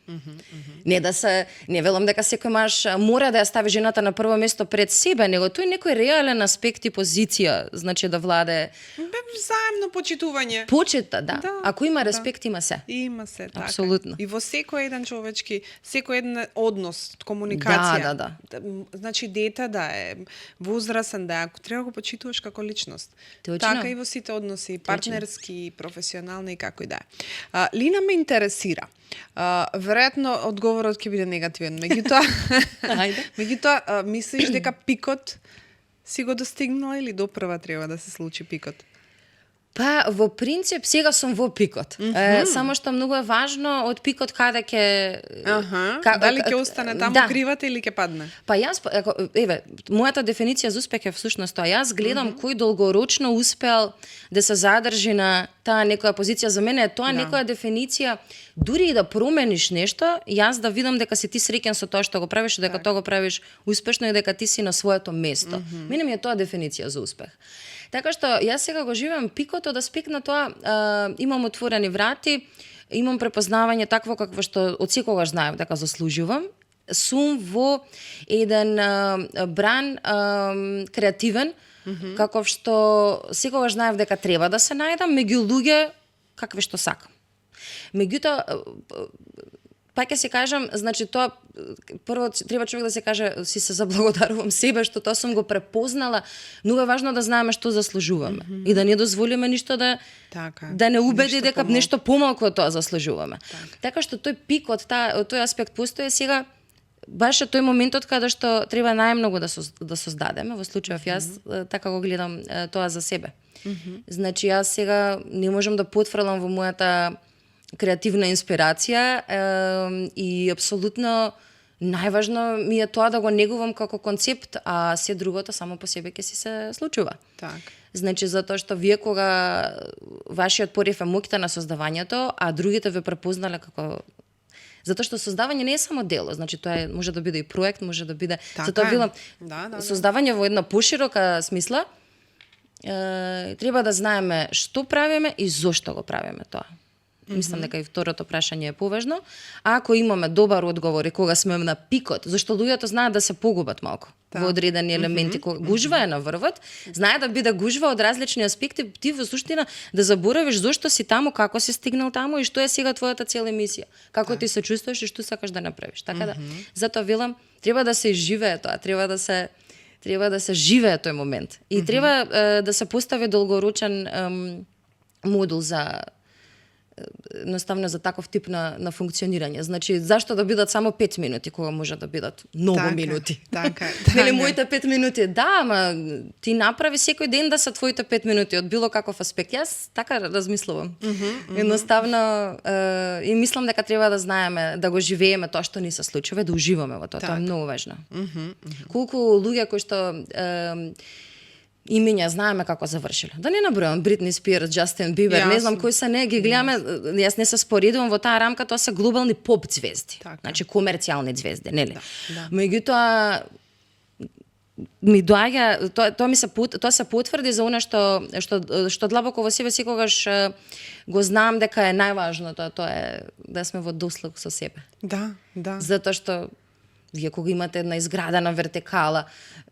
Не велам дека секој маж мора да ја стави жената на прво место пред себе, него тој некој реален аспект и позиција, значи да владе взаемно почитување. Почита, да. Ако има респект, има се. Има се, така. Апсолутно. И во секој еден човечки, секој еден однос, комуникација. Да. Значи дете да е возрасен, да е, ако треба го почитуваш како личност. Точно. Така и во сите односи, партнерски, професионални и како и да е. Лина ме интересира. Веројатно одговорот ќе биде негативен, меѓутоа мислиш дека пикот си го достигнала или допрва треба да се случи пикот? Па, во принцип, сега сум во пикот. Само што многу е важно од пикот каде ќе... Дали ќе остане таму кривата или ќе падне? Па јас, мојата дефиниција за успех е всушност тоа. Јас гледам кој долгорочно успел да се задржи на таа некоја позиција. За мене е тоа некоја дефиниција, дури и да промениш нешто, јас да видам дека си ти среќен со тоа што го правиш, дека тоа го правиш успешно и дека ти си на своето место. Мене ми е тоа дефиниција за успех. Така што јас сега го живеам пикот од аспект на тоа, имам отворени врати, имам препознавање такво какво што од секогаш знаев дека заслужувам. Сум во еден бран креативен, каков што секогаш знаев дека треба да се најдам меѓу луѓе какви што сакам. Меѓутоа, па ќе се кажам, значи тоа прво треба човек да се каже, си се заблагодарувам себе што тоа сум го препознала, многу е важно да знаеме што заслужуваме и да не дозволиме ништо да не убеди дека нешто помалку од тоа заслужуваме. Така што тој пик од тој аспект постои сега. Баш е тој моментот каде што треба најмногу да создадеме, во случајов јас така го гледам тоа за себе. Значи јас сега не можам да потфрлам во мојата креативна инспирација и апсолутно најважно ми е тоа да го негувам како концепт, а се другото само по себе ќе си се случува. Значи затоа што вие кога вашиот порив е моќта на создавањето, а другите ве препознале како... Затоа што создавање не е само дело, значи тоа може да биде и проект, може да биде... Затоа велам, создавање во една поширока смисла, треба да знаеме што правиме и зошто го правиме тоа. Мислам дека и второто прашање е поважно. А ако имаме добар одговор и кога сме на пикот, зашто луѓето знаат да се погубат малку во одредени елементи, кога гужва е на врвот, знае да биде гужва од различни аспекти, ти во суштина да заборавиш зошто си таму, како си стигнал таму и што е сега твојата цела мисија, како ти се чувствуваш и што сакаш да направиш. Така да, затоа велам, треба да се живее тоа, треба да се живее тој момент. И треба да се постави долгорочен модул за едноставно за таков тип на функционирање. Значи, зашто да бидат само 5 минути, кога може да бидат многу минути? Нели моите 5 минути? Да, ама ти направи секој ден да се твоите 5 минути од било каков аспект. Јас така размислувам. Едноставно, и мислам дека треба да знаеме, да го живееме тоа што ни се случува, да уживаме во тоа. Тоа е многу важно. Колку луѓе кои што имиња знаеме како завршиле. Да не набројам Бритни Спирс, Џастин Бибер, не знам кои се не, ги гледаме, јас не се споредувам во таа рамка, тоа се глобални поп звезди. Значи комерцијални звезди, нели? Меѓутоа ми доаѓа, тоа се потврди за она што длабоко во себе секогаш го знам дека е најважното, тоа е да сме во дослуг со себе. Да. Затоа што вие кога имате една изградена вертикала,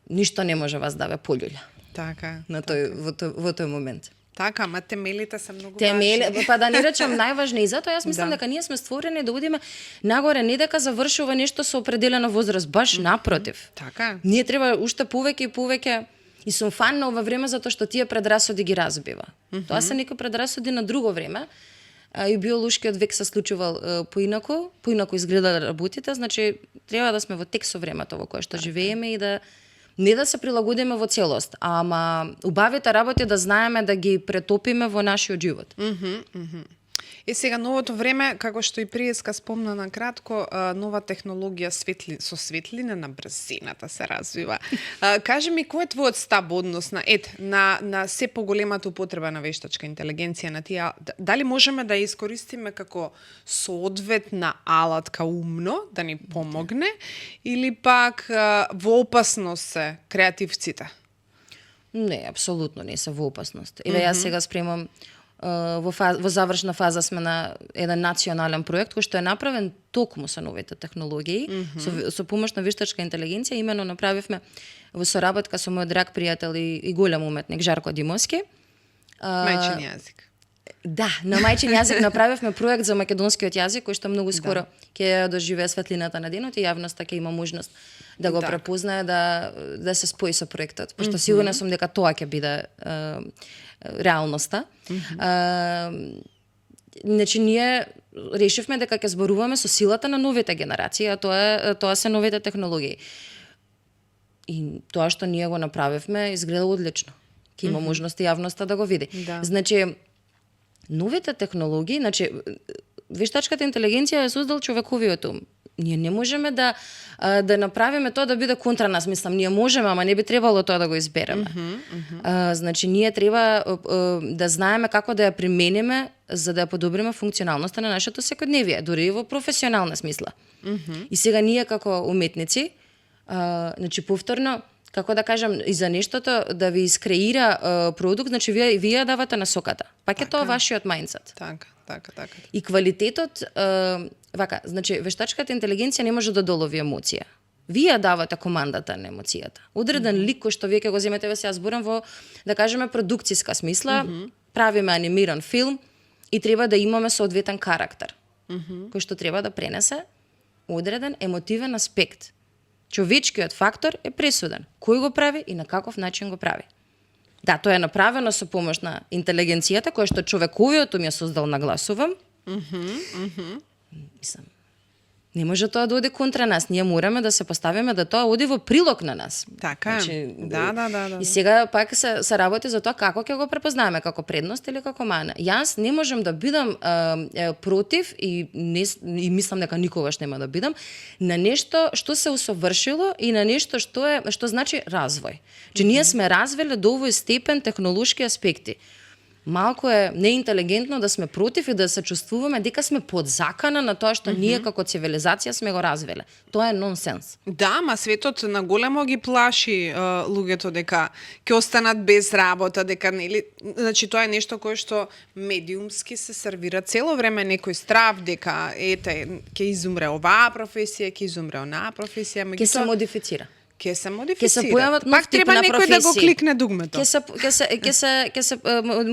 ништо не може вас да ве полюља. Така. Во тој момент. Така, ама темелите се многу важни. Па да не речам најважни, и затоа јас мислам дека ние сме створени да одиме нагоре, не дека завршува нешто со определена возраст, баш напротив. Така. Ние треба уште повеќе и повеќе, и сум фан на ова време затоа што тие предрасуди ги разбива. Тоа се некои предрасуди на друго време, и биолошкиот век се случувал поинаку изгледа работите, значи треба да сме во тек со времето во кое што живееме и да не да се прилагодиме во целост, ама убавите работи да знаеме да ги претопиме во нашиот живот. И сега новото време, како што и приеска спомна на кратко, нова технологија со светлина на брзината се развива. Кажи ми, кој е твојот став однос на се поголемата употреба на вештачка интелигенција на тие? Дали можеме да ја искористиме како соодветна алатка умно да ни помогне или пак во опасност се креативците? Не, апсолутно не се во опасност. Јас сега спремам во завршна фаза сме на еден национален проект кој што е направен токму со новите технологии, со помош на вештачка интелигенција. Имено направивме во соработка со мојот драг пријател и голем уметник Жарко Димовски. Мајчин јазик. Да, на мајчин јазик направивме проект за македонскиот јазик кој што многу скоро ќе доживее светлината на денот и јавноста ќе има можност да го препознае, да се спои со проектот, пошто сигурна сум дека тоа ќе биде реалноста. Значи ние решивме дека ќе зборуваме со силата на новите генерации, а тоа се новите технологии. И тоа што ние го направивме изгледа одлично. Ке има можност и јавноста да го види. Да. Значи, новите технологии, значи, вештачката интелигенција е создал човековиот ум. Ние не можеме да направиме тоа да биде контра нас. Мислам, ние можеме, ама не би требало тоа да го избереме. Значи, ние треба да знаеме како да ја примениме за да ја подобриме функционалноста на нашето секојдневие, дури и во професионална смисла. И сега ние како уметници, значи повторно, како да кажам, и за нештото да ви искреира продукт, значи вие давате насоката. Пак е тоа вашиот мајндсет. Така. И квалитетот, вака, значи вештачката интелигенција не може да долови емоција. Вие давате командата на емоцијата. Одреден лик кој што вие ќе го земете, сега зборам во, да кажеме, продукцијска смисла, правиме анимиран филм и треба да имаме соодветен карактер, кој што треба да пренесе одреден емотивен аспект. Човечкиот фактор е пресуден. Кој го прави и на каков начин го прави. Да, тоа е направено со помош на интелигенцијата, која што човековиот ум ја создал, нагласувам. Мислам, не може тоа да оди контра нас. Ние мораме да се поставиме да тоа оди во прилог на нас. Така е. Значи, Да. И сега пак се работи за тоа како ќе го препознаваме, како предност или како мана. Јас не можам да бидам против и мислам дека никогаш нема да бидам на нешто што се усовршило и на нешто што значи развој. Че ние сме развиле до овој степен технолошки аспекти. Малку е неинтелигентно да сме против и да се чувствуваме дека сме под закана на тоа што ние како цивилизација сме го развиле. Тоа е нонсенс. Да, ма светот на големо ги плаши луѓето дека ќе останат без работа, дека нели, значи тоа е нешто кое што медиумски се сервира цело време, некој страв дека ќе изумре оваа професија, ќе изумре онаа професија, Ќе се модифицира. Ќе се Ќе се појават нов Пак тип треба на некој професии. да го кликне дугмето. Ќе се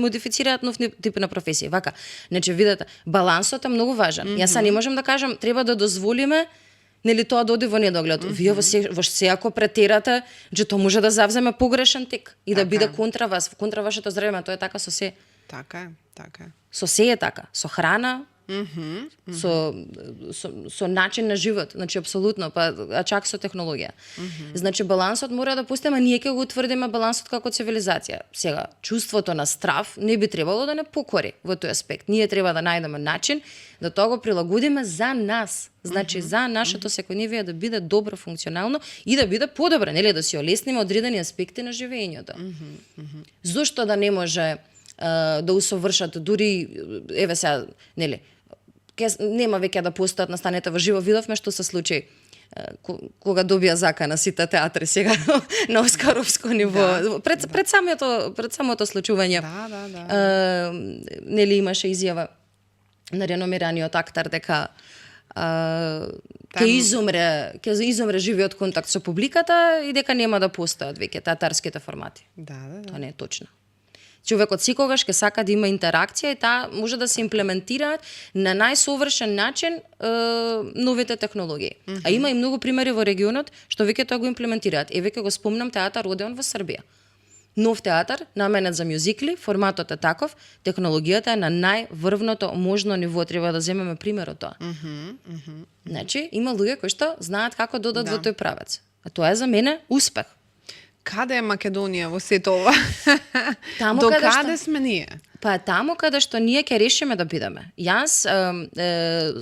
модифицираат нов тип на професија. Вака, значи видете, балансот е многу важен. Јас не можам да кажам треба да дозволиме нели тоа да оди во недоглед. Вие во се ако претерате, че тоа може да завземе погрешен тек и да биде контра вас, контра вашето здравје, тоа е така со се. Така е. Со се е така, со храна, со начин на живот, значи апсолутно, а чак со технологија. Значи балансот мора да пустиме, ние ќе го утврдиме балансот како цивилизација. Сега, чувството на страв не би требало да не покори во тој аспект. Ние треба да најдеме начин да тоа го прилагодиме за нас. Значи за нашето секојдневие да биде добро, функционално и да биде подобро, нели, да си олесниме одредени аспекти на живењето. Зошто да не може да усовршат дури еве сега, нели, нема веќе да постојат настаните во живо. Видовме што се случи кога добија закана сите театри сега на оскаровско ниво. Пред самото случување. Нели имаше изјава на реномираниот актер дека ќе изумре живиот контакт со публиката и дека нема да постојат веќе театарските формати. Тоа не е точно. Човекот секогаш ќе сака да има интеракција и таа може да се имплементираат на најсовршен начин новите технологии. А има и многу примери во регионот што веќе тоа го имплементираат. Веќе го спомнам театар Одеон во Србија. Нов театар, наменет за мюзикли, форматот е таков, технологијата е на најврвното можно ниво, треба да земеме пример од тоа. Значи, има луѓе кои што знаат како да одат во тој правец. А тоа е за мене успех. Каде е Македонија во сето ова? До каде сме ние? Па таму каде што ние ќе решиме да бидеме. Јас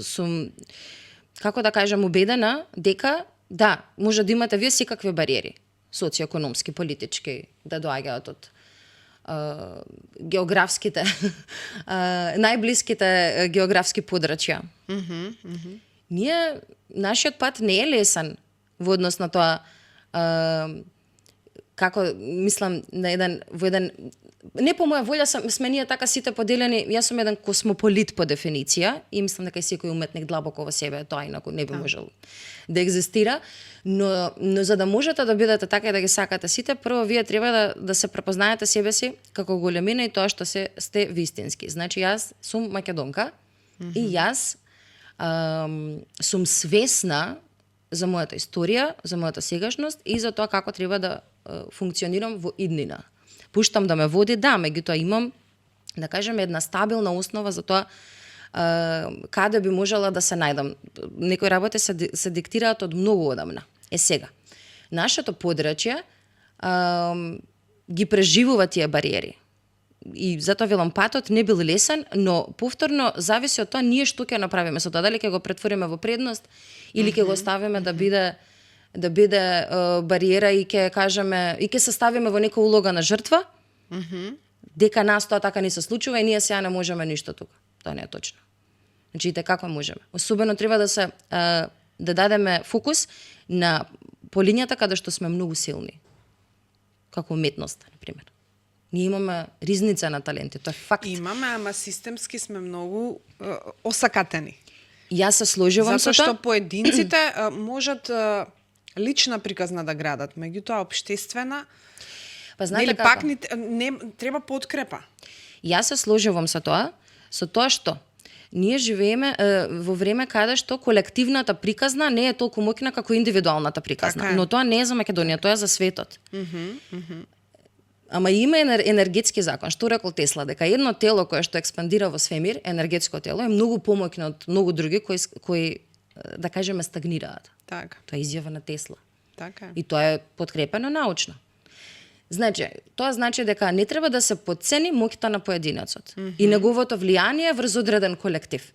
сум, како да кажам, убедена дека да, може да имате вие секакви бариери, социоекономски, политички, да доаѓаат од географските, најблиските географски подрачја. Ние, нашиот пат не е лесен во однос на тоа како, мислам, во еден не по моја волја сме ние така сите поделени. Јас сум еден космополит по дефиниција и мислам дека секој уметник длабоко во себе тоа инаку не би можел да екзистира, но за да можете да бидете така и да ги сакате сите, прво вие треба да се препознаете себе си како големина и тоа што сте вистински. Значи јас сум македонка и јас сум свесна за мојата историја, за мојата сегашност и за тоа како треба да функционирам во иднина. Пуштам да ме води, да, меѓутоа имам, да кажем, една стабилна основа за тоа каде би можела да се најдам. Некои работи се диктираат од многу одамна. Сега. нашето подрачје ги преживува тие бариери. И затоа велам, патот не бил лесен, но повторно зависи од тоа ние што ќе направиме со тоа, дали ќе го претвориме во предност или ќе го оставиме да биде бариера и ќе кажеме и ќе се ставиме во нека улога на жртва. Дека нас тоа така не се случува и ние сега не можеме ништо тука. Тоа не е точно. Значи и како можеме. Особено треба да дадеме фокус на полињата каде што сме многу силни. Како уметноста, на пример. Ние имаме ризница на таленти, тоа е факт. Имаме, ама системски сме многу осакатени. Јас се сложувам со тоа. Затоа што поединците можат лична приказна да градат, меѓутоа општествена, па знаете како? пак не треба подкрепа. Јас се сложувам со тоа што ние живееме во време каде што колективната приказна не е толку моќна како индивидуалната приказна, така но тоа не е за Македонија, тоа е за светот. Ама има енергетски закон, што рекол Тесла, дека едно тело кое што експандира во свемир, енергетско тело, е многу помоќно од многу други кои да кажеме стагнираат. Така. Тоа е изјава на Тесла. Така. И тоа е подкрепено научно. Значи, тоа значи дека не треба да се потцени моќта на поединецот и неговото влијание врз одреден колектив.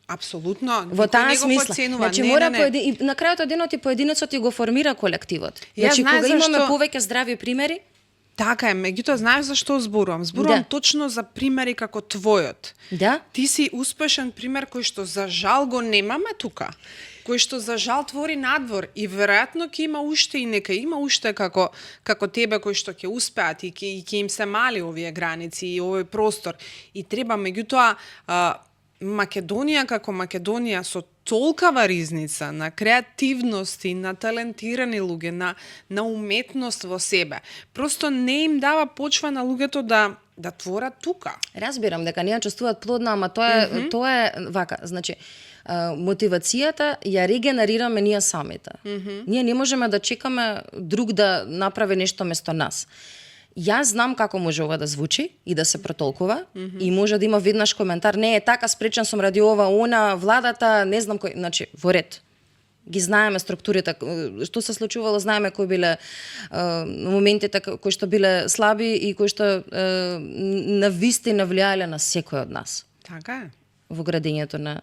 Апсолутно. Во таа не го смисла. потценува. Значи мора и на крајот од денот и поединецот и го формира колективот. Значи кога имаме повеќе здрави примери, така е, меѓутоа знаеш зашто зборувам? Зборувам точно за примери како твојот. Да. Ти си успешен пример кој што за жал го немаме тука. Кој што за жал твори надвор и веројатно ќе има уште и нека има уште како тебе кои што ќе успеат и ќе им се мали овие граници и овој простор. И треба меѓутоа Македонија како Македонија со толкава ризница на креативност и на талентирани луѓе, на уметност во себе. Просто не им дава почва на луѓето да творат тука. Разбирам дека не ја чувствуваат плодна, ама тоа е вака, значи мотивацијата ја регенерираме ние самите. Ние не можеме да чекаме друг да направи нешто место нас. Јас знам како може ова да звучи и да се протолкува и може да има веднаш коментар, не е така, спречен сум ради ова, она, владата, не знам кој, значи во ред. Ги знаеме структурите, што се случувало, знаеме кои биле моментите кои што биле слаби и кои што навистина влијале на секој од нас. Така е. Во градењето на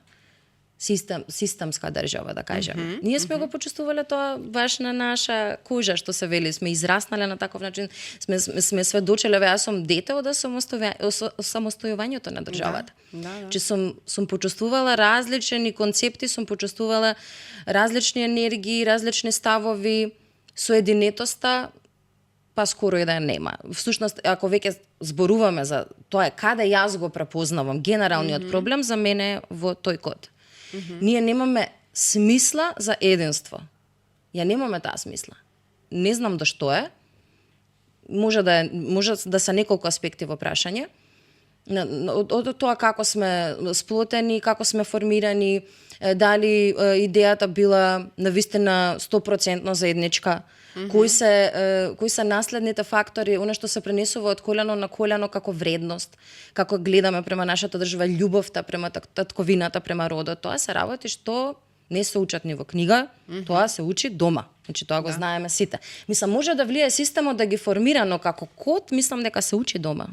системска држава, да кажеме. Ние сме го почувствувале тоа баш на наша кожа, што се вели, сме израснале на таков начин, сме сведочеле, јас сум дете од самостојувањето на државата. Че сум почувствувала различни концепти, сум почувствувала различни енергии, различни ставови, соединетоста, па скоро и да нема. Всушност, ако веќе зборуваме за тоа каде јас го препознавам, генералниот проблем за мене е во тој код. Ние немаме смисла за единство. Ја немаме таа смисла. Не знам да што е. Може да се неколку аспекти во прашање. Од тоа како сме сплотени, како сме формирани, дали идејата била навистина 100% заедничка, кои се наследните фактори, она што се пренесува од колено на колено како вредност, како гледаме према нашата држава, љубовта према татковината, према родот. Тоа се работи што не се учат ни во книга, тоа се учи дома. Значи тоа го знаеме сите. Мислам, може да влие системот да ги формира, но како код, мислам дека се учи дома.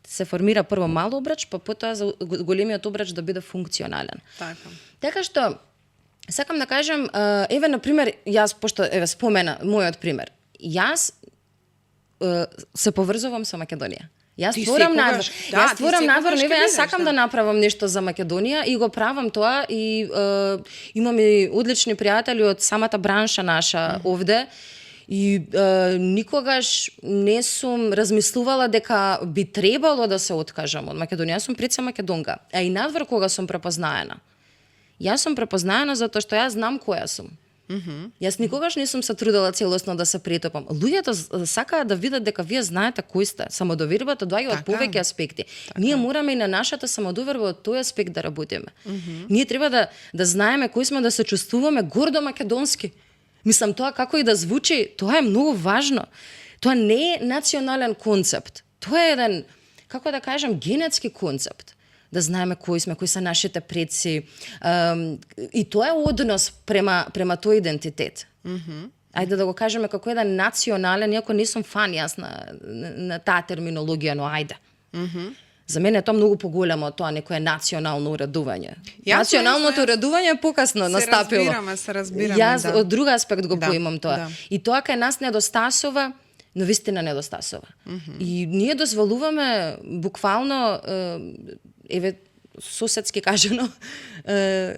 Се формира прво мал обрач, па потоа за големиот обрач да биде функционален. Така што сакам да кажам, еве на пример, јас пошто спомена мојот пример. Јас се поврзувам со Македонија. Јас створам надвор. Јас створам надвор, јас сакам да направам нешто за Македонија и го правам тоа и имам и одлични пријатели од самата бранша наша овде. И никогаш не сум размислувала дека би требало да се откажам од Македонија. Јас сум пред се македонка. А и надвор кога сум препознаена. Јас сум препознаена затоа што јас знам која сум. Јас никогаш не сум се трудела целосно да се претопам. Луѓето сакаат да видат дека вие знаете кој сте. Самодовербата доаѓа од повеќе аспекти. Ние мораме и на нашата самодоверба од тој аспект да работиме. Ние треба да знаеме кои сме, да се чувствуваме гордо македонски. Мислам, тоа како и да звучи, тоа е многу важно. Тоа не е национален концепт. Тоа е еден, како да кажам, генетски концепт. Да знаеме кои сме, кои се нашите предци. И тоа е однос према тој идентитет. Ајде да го кажеме како еден национален, иако не сум фан јас на таа терминологија, но ајде. За мене е тоа многу поголемо од тоа некое национално уредување. Националното уредување покасно настапило. Се разбираме, Јас да. од друг аспект го поимам тоа. Да. И тоа кај нас недостасува, но вистина недостасува. И ние дозволуваме буквално еве соседски кажано,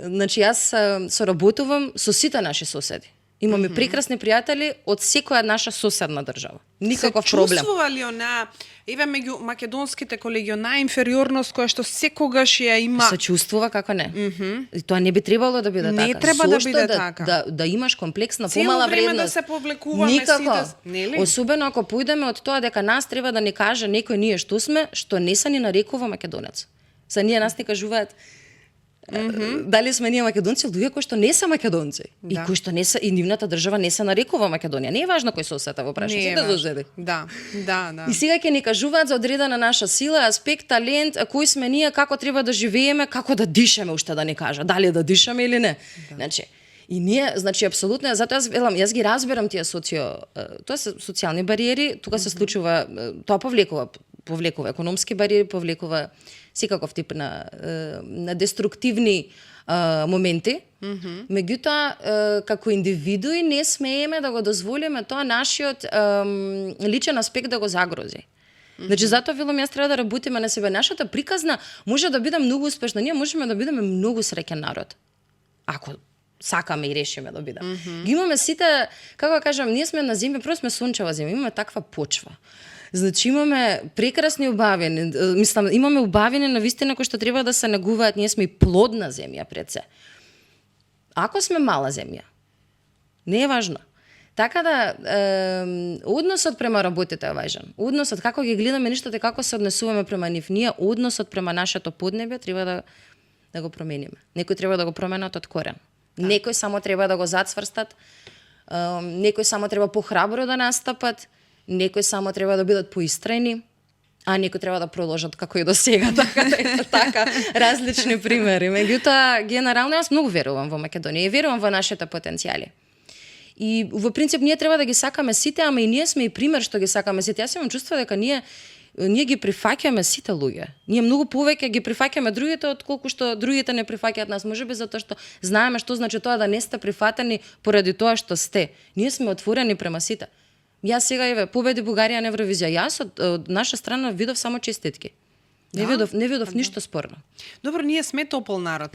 значи јас соработувам со сите наши соседи. Имаме прекрасни пријатели од секоја наша соседна држава. Никаков проблем. Се чувствува ли она, еве меѓу македонските колеги, она инфериорност која што секогаш ја има? Се чувствува како не. И тоа не би требало да биде така. Не треба да Зошто биде така. Да имаш комплекс на Цело помала време вредност. да се повлекуваме Никако. сите, нели? Особено ако појдеме од тоа дека нас треба да ни каже некој ние што сме, што не се ни нарекува македонец. За ние нас ни кажуваат дали сме ние македонци, луѓе кои што не се македонци и кои што не се и нивната држава не се нарекува Македонија. Не е важно кој сосед во прашање, сите соседи. Да. И сега ќе ни кажуваат за одредена наша сила, аспект, талент, кои сме ние, како треба да живееме, како да дишеме, уште да ни кажа, дали да дишеме или не. Значи, и ние, значи апсолутно, затоа јас ги разбирам тие тоа се социјални бариери, тука се случува, тоа повлекува економски бариери, повлекува секаков тип на деструктивни моменти. Меѓутоа, како индивидуи не смееме да го дозволиме тоа нашиот личен аспект да го загрози. Значи, затоа велам јас треба да работиме на себе. Нашата приказна може да биде многу успешна. Ние можеме да бидеме многу среќен народ. Ако сакаме и решиме да бидеме. Ги имаме сите, како да кажам, ние сме на земја, прво сме сончева земја, имаме таква почва. Значи имаме прекрасни убавини, мислам, имаме убавини на вистина кои што треба да се негуваат, ние сме и плодна земја пред се. Ако сме мала земја, не е важно. Така да, односот према работите е важен. Односот, како ги гледаме нештата, како се однесуваме према нив. Ние односот према нашето поднебе треба да го промениме. Некои треба да го променат од корен. Некои само треба да го зацврстат, некои само треба похрабро да настапат, некои само треба да бидат поистрајни, а некои треба да продолжат како и до сега, така различни примери. Меѓутоа, генерално јас многу верувам во Македонија и верувам во нашите потенцијали. И во принцип ние треба да ги сакаме сите, ама и ние сме и пример што ги сакаме сите. Јас имам чувство дека ние ги прифаќаме сите луѓе. Ние многу повеќе ги прифаќаме другите отколку што другите не прифаќаат нас. Можеби затоа што знаеме што значи тоа да не сте прифатени поради тоа што сте. Ние сме отворени према сите. Јас сега еве победи Бугарија на Евровизија. Јас од наша страна видов само честитки. Не видов ништо спорно. Добро, ние сме топол народ.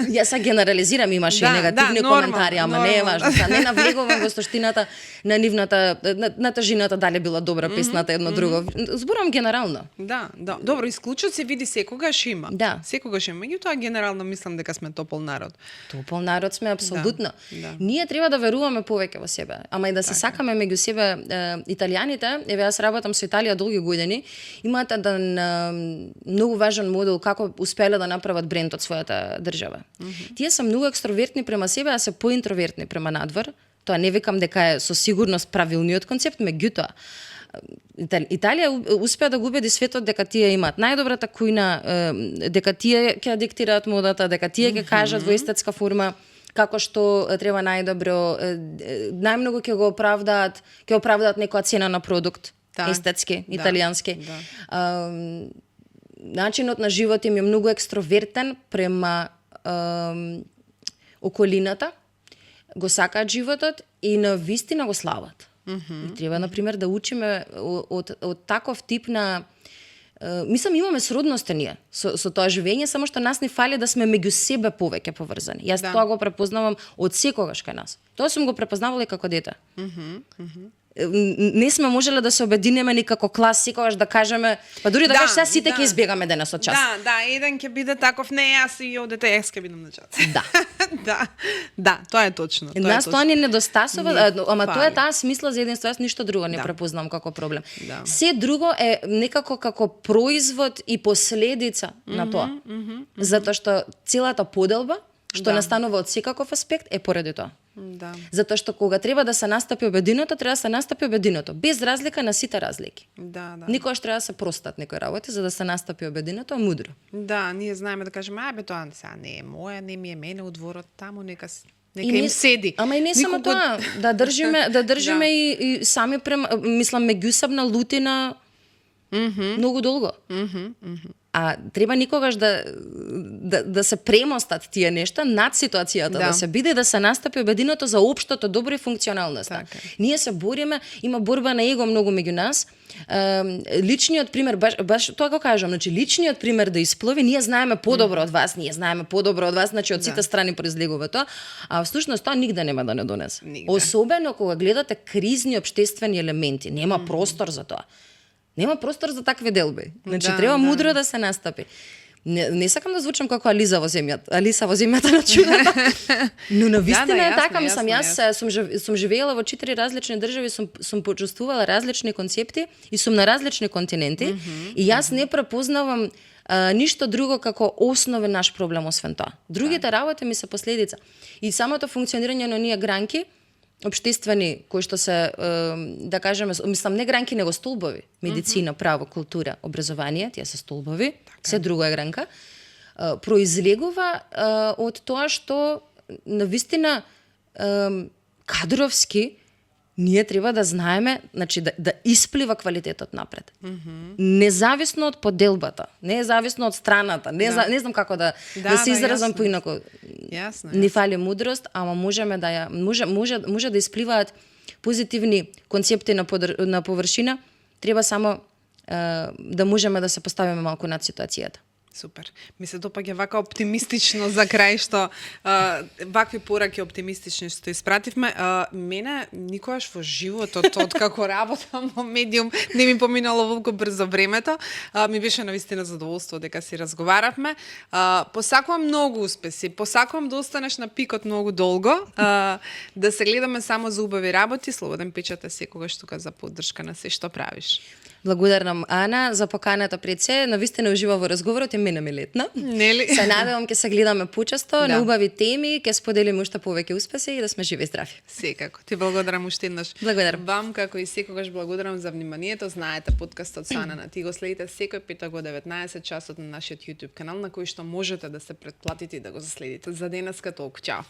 Јас се генерализирам, имаше и негативни коментари, ама не е важно. Не навлегувам во суштината на нивната, на тажината дали била добра песната едно друго. Зборам генерално. Да. Добро, исклучок се види секогаш има. Да. Секогаш има. Меѓутоа генерално мислам дека сме топол народ. Топол народ сме апсолутно. Да. Ние треба да веруваме повеќе во себе, ама и да се сакаме меѓу себе. Италијаните, еве јас работам со Италија долги години, имаат еден многу важен модел како успеле да направат бренд од својата држава. Тие се многу екстровертни према себе, а се поинтровертни према надвор. Тоа не викам дека е со сигурност правилниот концепт, меѓутоа Италија успеа да го убеди светот дека тие имаат најдобрата кујна, дека тие ќе диктираат модата, дека тие ќе кажат во естетска форма како што треба најдобро, најмногу ќе оправдаат некоја цена на продукт. Естетски, италијански. Начинот на живот им е многу екстровертен према околината, го сакаат животот и на вистина го слават. И треба, например, да учиме од таков тип на... Мислам, имаме сродности ние со тоа живење, само што нас не фали да сме меѓу себе повеќе поврзани. Јас тоа го препознавам од секогаш кај нас. Тоа сум го препознавала и како дете. Не сме можеле да се обединеме ни како клас, секогаш да кажеме, па дури да кажеш сега сите ќе избегаме денес од час. Еден ќе биде таков, не, јас и од дете јас ќе бидам на час. Да, тоа е точно. Нас тоа ни недостасува, ама тоа е таа смисла за единство, јас ништо друго не препознам како проблем. Се друго е некако како производ и последица на тоа. Затоа што целата поделба што настанува од секаков аспект е поради тоа. Затоа што кога треба да се настапи обединето, треба да се настапи обединето, без разлика на сите разлики. Никогаш треба да се простат некои работи за да се настапи обединето, мудро. Ние знаеме да кажеме, тоа сега не е моја, не ми е мене у дворот, таму нека Нека им седи. Ама и не само Никого- тоа, да држиме и сами мислам меѓусебна лутина многу долго. А треба никогаш да се премостат тие нешта над ситуацијата, да се биде да се настапи обединето за општото добро и функционалноста. Така. Ние се бориме, има борба на его многу меѓу нас. Личниот пример, баш тоа го кажам, значи личниот пример да исплови, ние знаеме подобро од вас, значи од сите страни произлегува тоа, а всушност тоа нигде нема да не донесе. Нигде. Особено кога гледате кризни општествени елементи, нема простор за тоа. Нема простор за такви делби. Значи треба мудро да се настапи. Не сакам да звучам како Алиса во земјата на чудата. Но навистина е така, мислам, јас сум живеела во 4 различни држави, сум почувствувала различни концепти и сум на различни континенти и јас не препознавам ништо друго како основен наш проблем освен тоа. Другите работи ми се последица. И самото функционирање на оние гранки општествени кои што се да кажеме, мислам не гранки него столбови, медицина, право, култура, образование, тие се столбови, се друга гранка, произлегува од тоа што навистина кадровски ние треба да знаеме, значи да исплива квалитетот напред. Независно од поделбата, независно од страната, не знам како да се изразам поинаку. Јасно. Ни фали мудрост, ама можеме да може да испливаат позитивни концепти на површина, треба само да можеме да се поставиме малку над ситуацијата. Супер. Ми се допаѓа вака оптимистично за крај што вакви пораки оптимистични што испративме. Мене никогаш во животот од како работам во медиум не ми поминало волку брзо времето. Ми беше навистина задоволство дека си разговаравме. Посакувам многу успеси. Посакувам да останеш на пикот многу долго. Да се гледаме само за убави работи. Слободен печат е секогаш тука за поддршка на се што правиш. Благодарам Ана за поканата пред се. Навистина ужива во разговорот и мене ми летна. Нели? Се надевам ќе се гледаме почесто на убави теми, ќе споделиме уште повеќе успеси и да сме живи и здрави. Секако. Ти благодарам уште еднаш. Благодарам. Вам како и секогаш благодарам за вниманието. Знаете подкастот Сана на ти го следите секој петок во 19 часот на нашиот YouTube канал на кој што можете да се претплатите и да го заследите. За денеска толку. Чао.